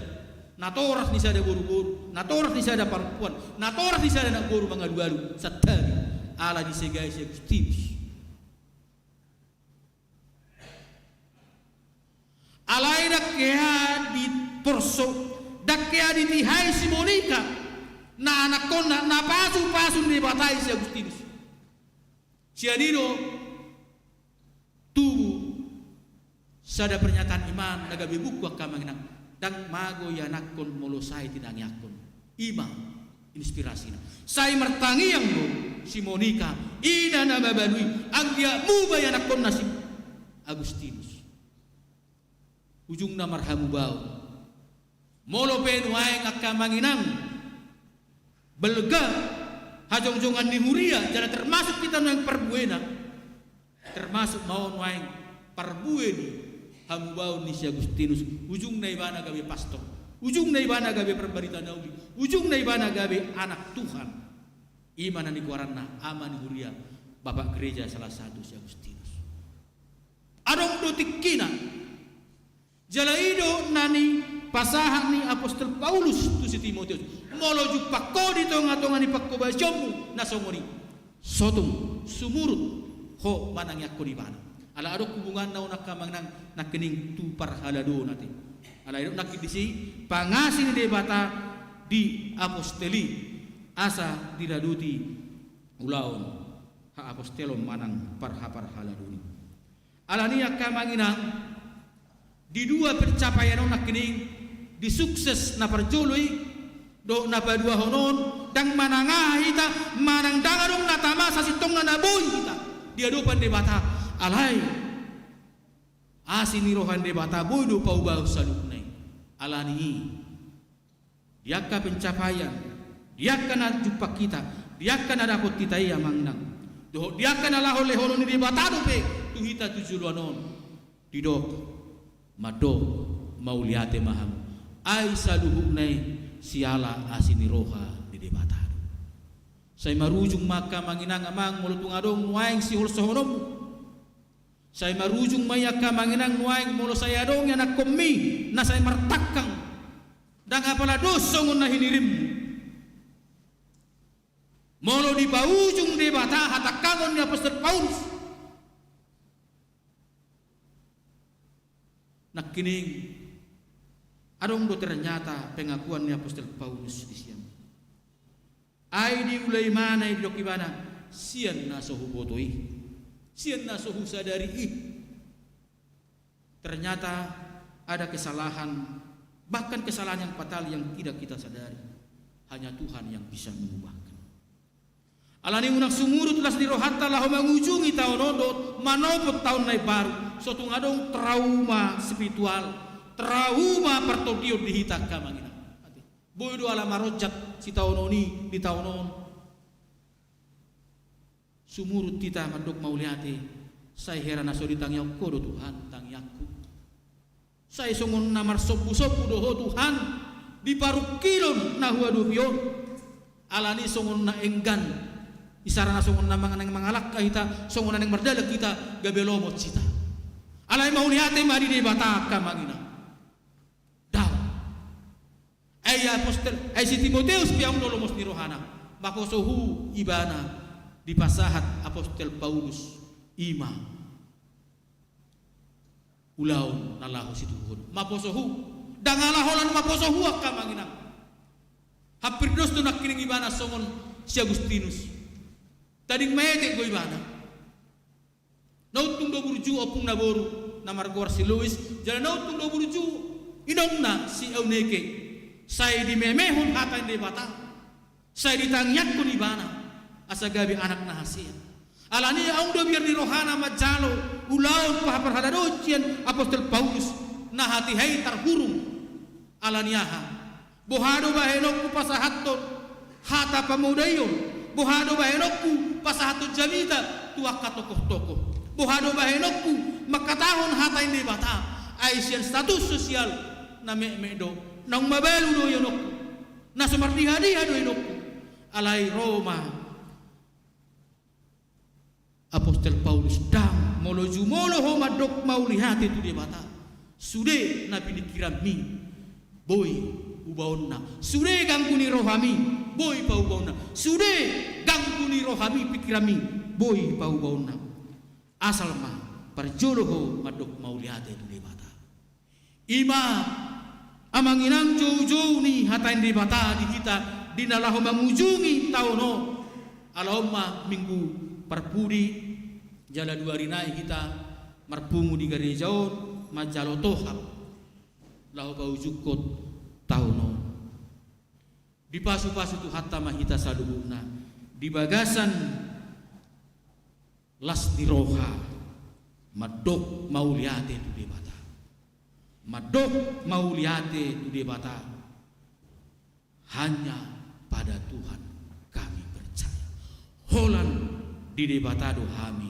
natoras ni sada boruboru, natoras ni sada parompuan, natoras ni sada anak boru mangalualu, santabi, ala disegai si Agustinus. Alai ndang hea diporso, ndang hea ditihai si Monika, na anakkonna, na pasupasu ni Debata i si Agustinus. Sian i do tubu sada pernyataan iman na gabe buku angka amang inang, ndang mago ianakkon molo sai tinangiangkon. I ma inspirasina. Sai martangiang do si Monika, ina na mabalu i, anggiat muba ianakkonna si Agustinus. Ujungna marhamubaon. Molo pe nuaeng angka amang inang, balga hajongjongan ni huria, jala termasuk hita nuaeng parbuena. Termasuk ma on nuaeng parbue ni hamubaon ni si Agustinus, ujungna ibana gabe pastor, ujungna ibana gabe parbarita na uli, ujungna ibana gabe anak Tuhan. I ma na nigoaranna ama ni huria, bapak gereja salah satu si Agustinus. Adong do tingkina. Jala i do na nipasahat ni apostel Paulus tu si Timoteus. Molo jumpang ho di tongatonga ni panghobasionmu na songon i, sotung, sumurut ho manangiangkon ibana. Ala adong hubunganna on angka amang inang nangkining tu parhalado na te. Ala adong nangkin disi pangasi ni Debata di apostel i, asa diradoti ulaon haapostelon manang parhaparhaladon i. Alani i angka amang inang, di dua pencapaian on nangkining, di sukses na parjolo i dohot na paduahon on, ndang manang aha hita, manang ndang adong na tama sasintongna na boi hita di adopan Debata. Alai asi ni roha ni Debata boi do paubahon saluhutna i. Alani i, di angka pencapaian, di angka na jumpang hita, di angka na dapot hita i amang inang, dohot di angka na laho lehonon ni Debata dope tu hita tu joloan on, didok, mandok, mauliate ma hamu. Ai saluhutna i siala asi ni roha ni Debata do. Sai marujung ma angka amang inang, amang, molo tung adong nuaeng siholsohononmu. Sai marujung ma i angka amang inang nuaeng molo sai adong ianakkonmi na sai martangkang, ndang apala dos songon na hinirimmu. Molo dipaujung Debata hatangkangon ni apostel Paulus, nangkining adong do ternyata pengakuan ni apostel Paulus di sian. Ai diula ibana i, didok ibana, sian na so huboto i, sian na so husadari i. Ternyata ada kesalahan, bahkan kesalahan yang fatal yang tidak kita sadari. Hanya Tuhan yang bisa mengubahkan. Alani unang sumurut las ni rohanta laho mangujungi taon on dohot manopot taon na imbaru, so tung adong trauma spiritual, trauma partondion di hita angka amang inang. Boi do ala maronjat sitaonon i di taon on. Sumurut hita mandok mauliate, sai hera na so ditangiang Ho do Tuhan tangiangku. Sai songon na marsombusombu do Ho Tuhan di parungkilon na huadopi on. Alani songon na enggan, isarana songon na mang-, naeng mangalangka hita, songon na naeng mardalan hita, gabe lomo hita. Alai mauliate ma di Debata angka amang inang. Dao. Ai apostel, ai si Timoteus pe aung do lomos ni rohana. Maposo hu ibana dipasahat apostel Paulus, i ma ulaon na laho situhuhon. Maposo hu. Ndang ala holan maposo hu angka amang inang. Hampir dos do nangkining ibana songon si Agustinus. Tading maetek do ibana. Na untung do burju ompung na boru na margoar si Lois, jala na untung do burju inongna si Eunike. Sai dimemehon hata ni Debata, sai ditangiangkon ibana asa gabe anak na hasea. Alani i aung do biar ni rohana manjalo ulaon paha-, parhaladoon sian apostel Paulus, na hatiha i tarhurung. Alani aha? Boha do bahenonku pasahathon hata pamodaion, boha do bahenonku pasahathon jamita tu angka tokoh-tokoh, boha do bahenonku mangkatahon hata ni Debata, ai sian status sosial na metmet do, naung mabalu do ianonku, na so mardiha-diha do ianonku. Alai ro ma Apostel Paulus: Ndang, molo jumolo ho mandok mauliate tu Debata, sude na piningkiranmi boi ubaonna, sude ganggu ni rohami boi paubaonna, sude ganggu ni rohami, pingkiranmi boi paubaonna. Asal ma parjolo ho mandok mauliate tu Debata. I ma, amang inang, joujou ni hata ni Debata di hita di na laho mangujungi taon on. Ala on ma Minggu Parpudi, jala dua ari nai hita marpungu di gareja on manjalo tohap laho paujungkon taon on. Dipasu-pasu Tuhanta ma hita saluhutna di bagasan las ni roha mandok mauliate tu Debata. Mandok mauliate tu Debata. Hanya pada Tuhan kami percaya. Holan di Debata do hami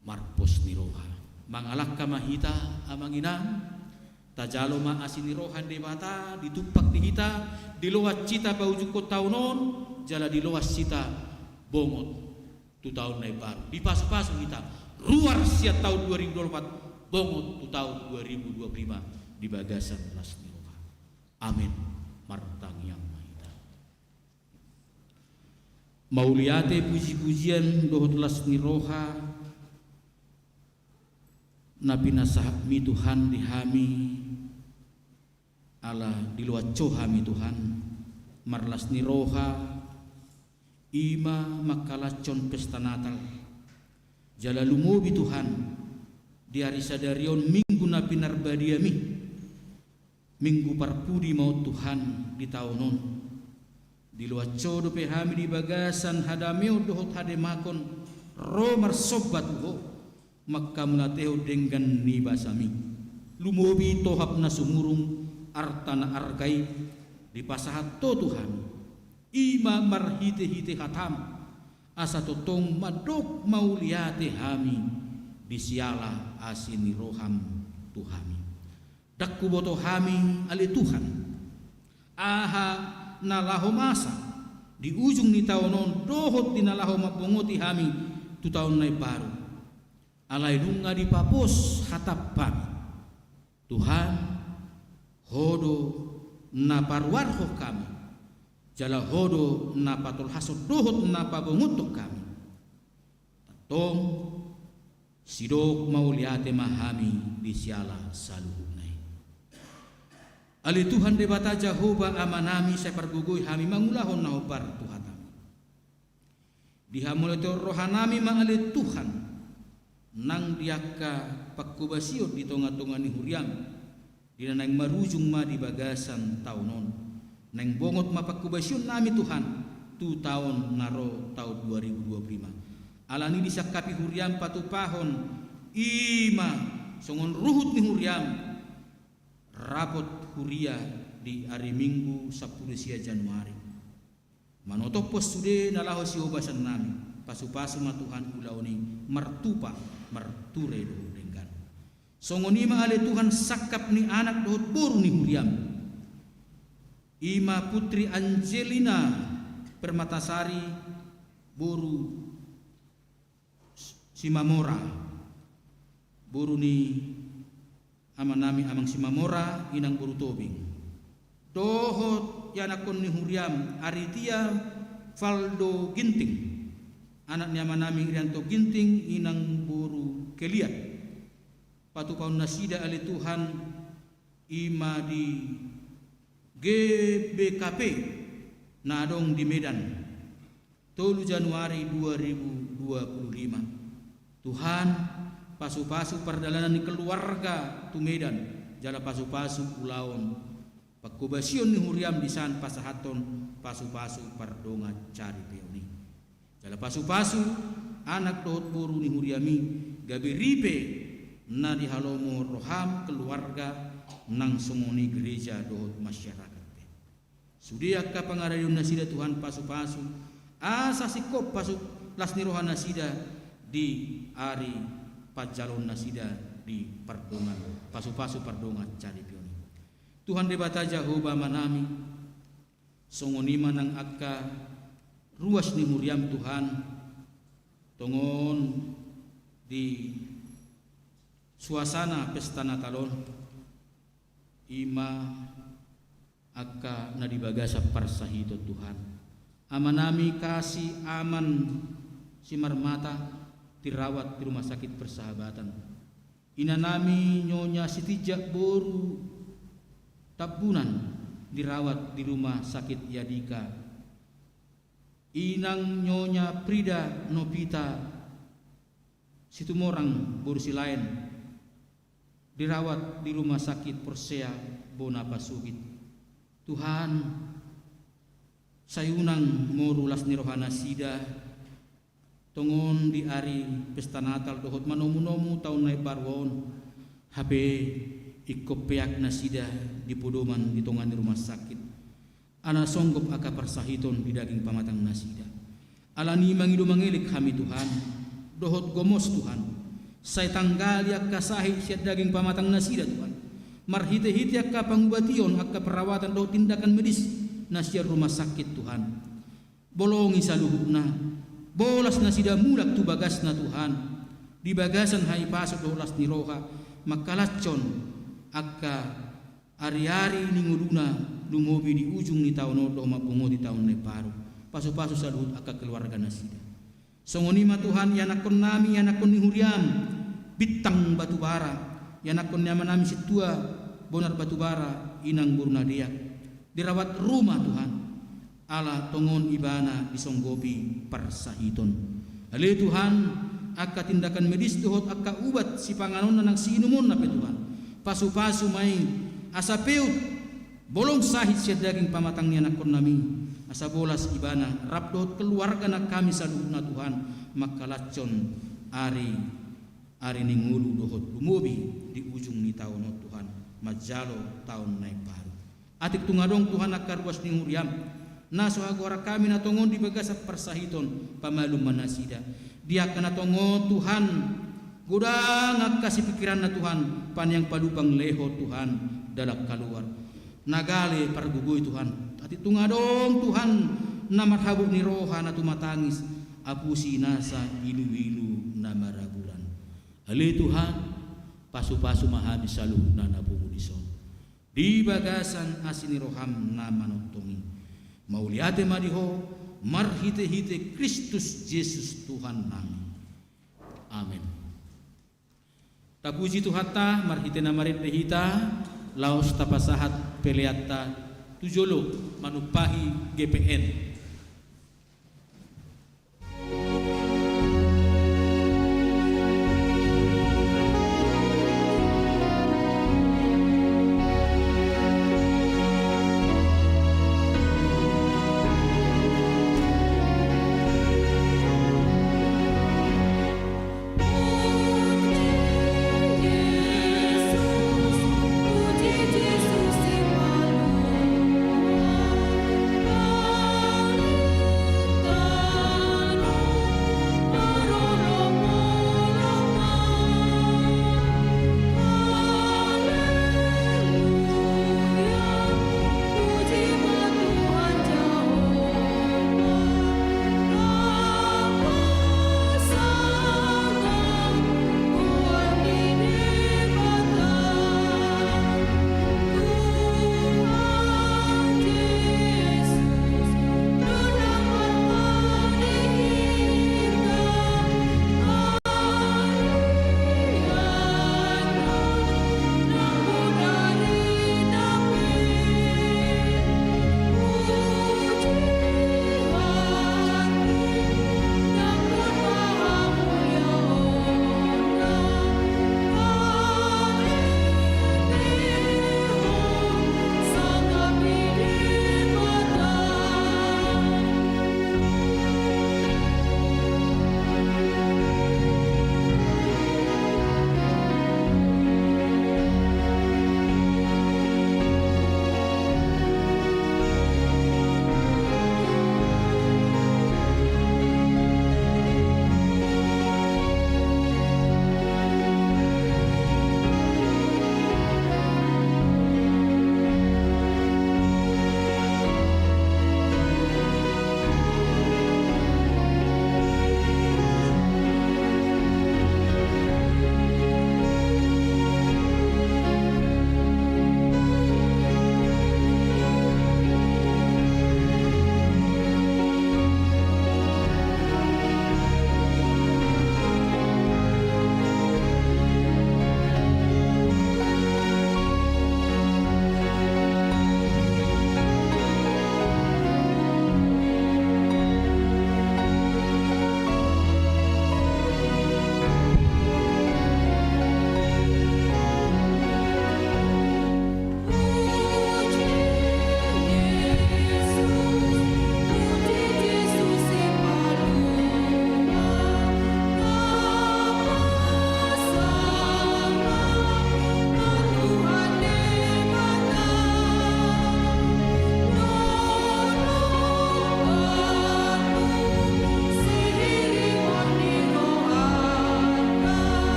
marpos ni roha. Mangalangka ma hita, amang inang, tajalo ma asi ni roha ni Debata ditumpak di hita, diloas hita paujungkon taon on, jala diloas hita bongot tu taon na imbaru. Dipasu-pasu hita ruar sian taon dua ribu dua puluh empat bongot tu taon dua ribu dua puluh lima di bagasan las ni roha. Amen. Martangiang ma hita. Mauliate, puji-pujian dohot las ni roha na pinasahatmi Tuhan di hami, ala diloas Ho hami Tuhan marlas ni roha, i ma mangkalashon pesta Natal. Jala lumobi Tuhan, di ari sadari on Minggu na pinarbadiami, Minggu Parpudi ma on Tuhan di taon on. Diloas Ho dope hami di bagasan hadameon dohot hademaon, ro marsomba tu Ho, manghamauliatehon denggan ni basami. Lumobi tohap na sumurung, arta na arga i, dipasahat Ho tu hami. I ma marhite-hite hataM, asa tongtong mandok mauliate hami di siala asi ni rohaM tu hami. Ndang huboto hami, ale Tuhan, aha na laho masa di ujung ni taon on dohot di na laho mambongoti hami tu taon na imbaru. Alai nunga dipapos hataM hami. Tuhan, Ho do na paruarhon hami, jala Ho do na patolhashon dohot na pabongothon hami. Tongtong sidok mauliate ma hami di siala saluhutna i. Ale Tuhan Debata Jahowa Amanami, sai pargogoi hami mangulahon na hombar tu hataM. Di hamauliateon rohanami ma ale Tuhan, nang di angka panghobasion di tonga-tonga ni huriaM, di na naeng marujung ma di bagasan taon on. Naeng bongot ma panghobasionnami Tuhan, tu taon na ro, taon dua ribu dua puluh lima. Alani i disangkapi huriaM patupahon, i ma songon ruhut ni huriaM, rapot huria di ari Minggu sampulu sia Januari. Manotophon sude na laho sihobasannami, pasu-pasu ma Tuhan ulaon i martupa, marture dohot denggan. Songon i ma ale Tuhan sangkap ni anak dohot boru ni huriaM. I ma Putri Angelina Permatasari boru Simamora, boru ni amanami Amang Simamora, inang boru Tobing. Dohot ianakhon ni huriaM, Aritia Valdo Ginting, anak ni amanami Irianto Ginting, inang boru Keliat. Patupahon nasida ale Tuhan, i ma di G B K P na adong di Medan, tolu Januari dua ribu dua puluh lima. Tuhan, pasu-pasu pardalanan ni keluarga tu Medan, jala pasu-pasu ulaon panghobasion ni huriaM di san pasahathon pasu-pasu pardongansaripeon i. Jala pasu-pasu anak dohot boru ni huriaM i, gabe ripe na di halomohon rohaM keluarga, nang songon i gereja dohot masyarakat pe. Sude angka pangaradeon nasida Tuhan pasupasu, asa singkop pasu las ni roha nasida di ari panjaloon nasida di pardongan, pasupasu pardongan saripeon i. Tuhan Debata Jahowa Amanami, songon i ma nang angka ruas ni huriaM Tuhan, tongon di suasana pesta Natal on, i ma angka na di bagasan parsahiton Tuhan. Amanami Kasi Aman Simarmata dirawat di Rumah Sakit Persahabatan. Inanami Nyonya Sitinjak boru Tambunan dirawat di Rumah Sakit Yadika. Inang Nyonya Prida Novita Situmorang boru Silaen dirawat di Rumah Sakit Porsea Bona Pasogit. Tuhan, sai unang moru las ni roha nasida, tongon di ari pesta Natal dohot manomunomu taon na imbaru on, hape ingkon peak nasida di podoman di tonga ni rumah sakit. Ala songgop angka parsahiton di daging pamatang nasida. Alani i mangido mangelek hami Tuhan, dohot gomos Tuhan, sai tanggali angka sahit sian daging pamatang nasida Tuhan. Marhitehite angka pangubation, angka perawatan dohot tindakan medis na sian rumah sakit Tuhan. Bolongi saluhutna, bolas nasida mulak tu bagasna Tuhan. Di bagasan hahipason dohot las ni roha, mangkalashon angka ariari ni ngoluna, lumobi di ujung ni taon on dohot mambongoti taon na imbaru. Pasupasu saluhut angka keluarga nasida. Songon i ma Tuhan, ianakkon nami, ianakkon ni huriaM Bintang Batubara, ianakkon ni amanami sintua Bonar Batubara, inang boru na deak, dirawat ruma Tuhan, ala tongon ibana disonggopi parsahiton. Ale Tuhan, angka tindakan medis dohot angka ubat sipanganonna nang siinumonna pe Tuhan, pasupasu ma i asa peut, bolong sahit sian daging pamatang ni anakkon nami, asa bolas ibana rap dohot keluarga nang hami saluhutna Tuhan, mangkalashon ari, ari ni ngolu dohot lumobi di ujung ni taon on Tuhan, manjalo taon na imbaru. Atik tung adong Tuhan angka ruas ni huriaM, na so hagoaran hami na tongon di bagasan parsahiton, pamalum ma nasida. Di angka na tongon Tuhan, godang angka sipingkiranna Tuhan, paneang palupang lehon Tuhan dalan kaluar. Na gale pargogoi Tuhan, atik tung adong Tuhan na marhabot ni roha na tumatangis, apusi nasa iluilu na maraburan. Ale Tuhan, pasupasu ma hami saluhutna na pungu dison. Di bagasan asi ni rohaM na manongtong i. Mauliate ma di Ho, marhitehite Kristus Jesus Tuhan nami. Amen. Tapuji Tuhanta, marhite na marende hita, laos tapasahat peleanta tu jolo manumpahi G P N.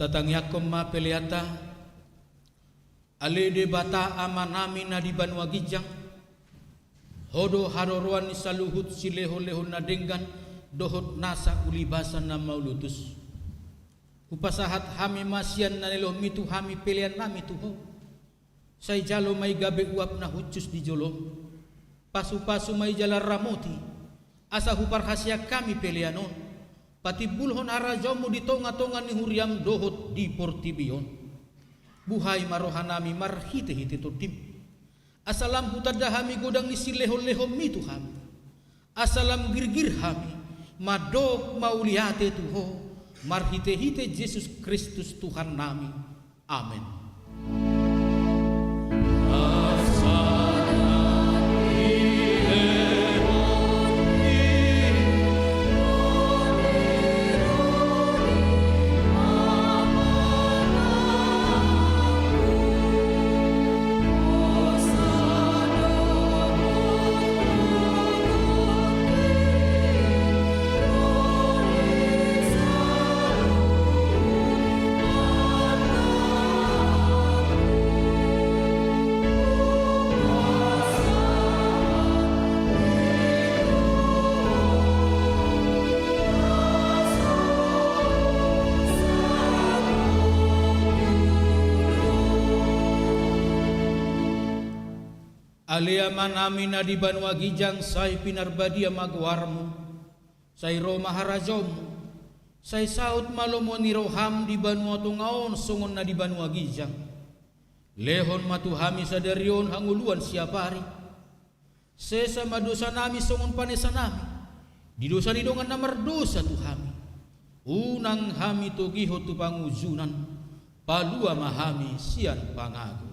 Tatangiangkon ma peleanta. Ale Debata Amanami na di banua ginjang, Ho do haroroan ni saluhut silehonlehon na denggan dohot nasa ulibasan na mauliutus. Hupasahat hami ma sian na nilomi tu hami peleannami tu Ho. Sai jalo ma i gabe uap na hushus di jolo. Pasupasu ma i jala ramoti, asa huparhaseang hami pelean on patimbulhon harajaonmu di tongatonga ni huriam dohot di portibi on. Buhai ma rohanami marhitehite Tondim, asa lam hutanda hami godang ni silehonlehonmi tu hami, asa lam girgir hami mandok mauliate tu Ho marhitehite Jesus Kristus Tuhannami. Amen. Ale Amanami na di banua ginjang, sai pinarbadia ma goarmu. Sai ro ma harajaonmu. Sai saut ma lomo ni roham di banua tonga on songon na di banua ginjang. Lehon ma tu hami sadari on hangoluan siapari. Sesa ma dosanami songon panesanami di dosa ni dongan na mardosa tu hami. Unang hami togihon tu pangunjunan. Palua ma hami sian pangago.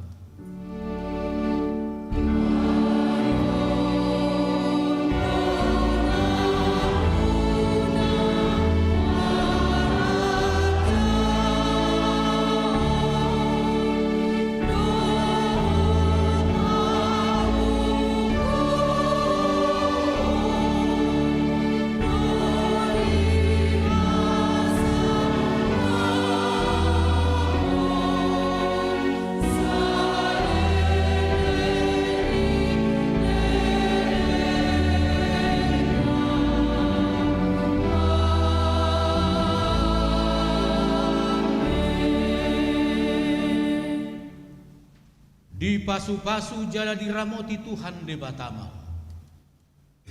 Dipasupasu jala diramoti Tuhan Debata ma ho.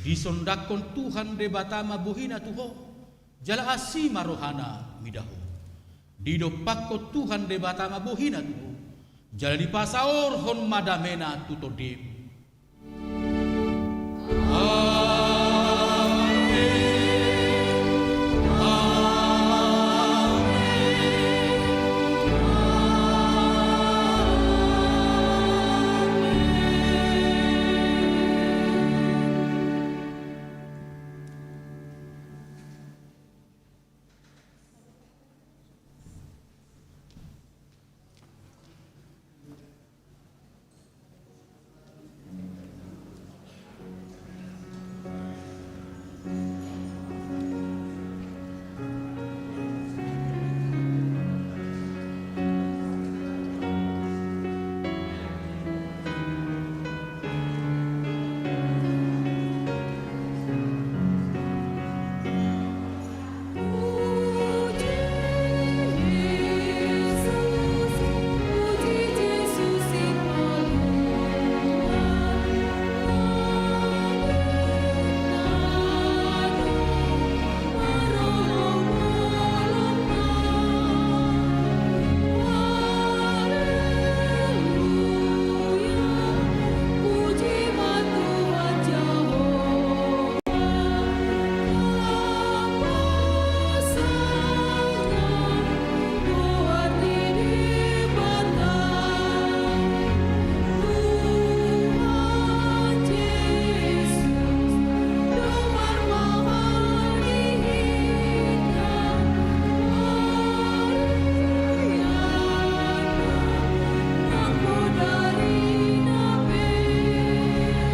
Disondangkon Tuhan Debata ma bohina tu ho, jala asi ma rohana mida ho. Didompakkon Tuhan Debata ma bohina tu ho, jala dipasaorhon ma damena tu tondim.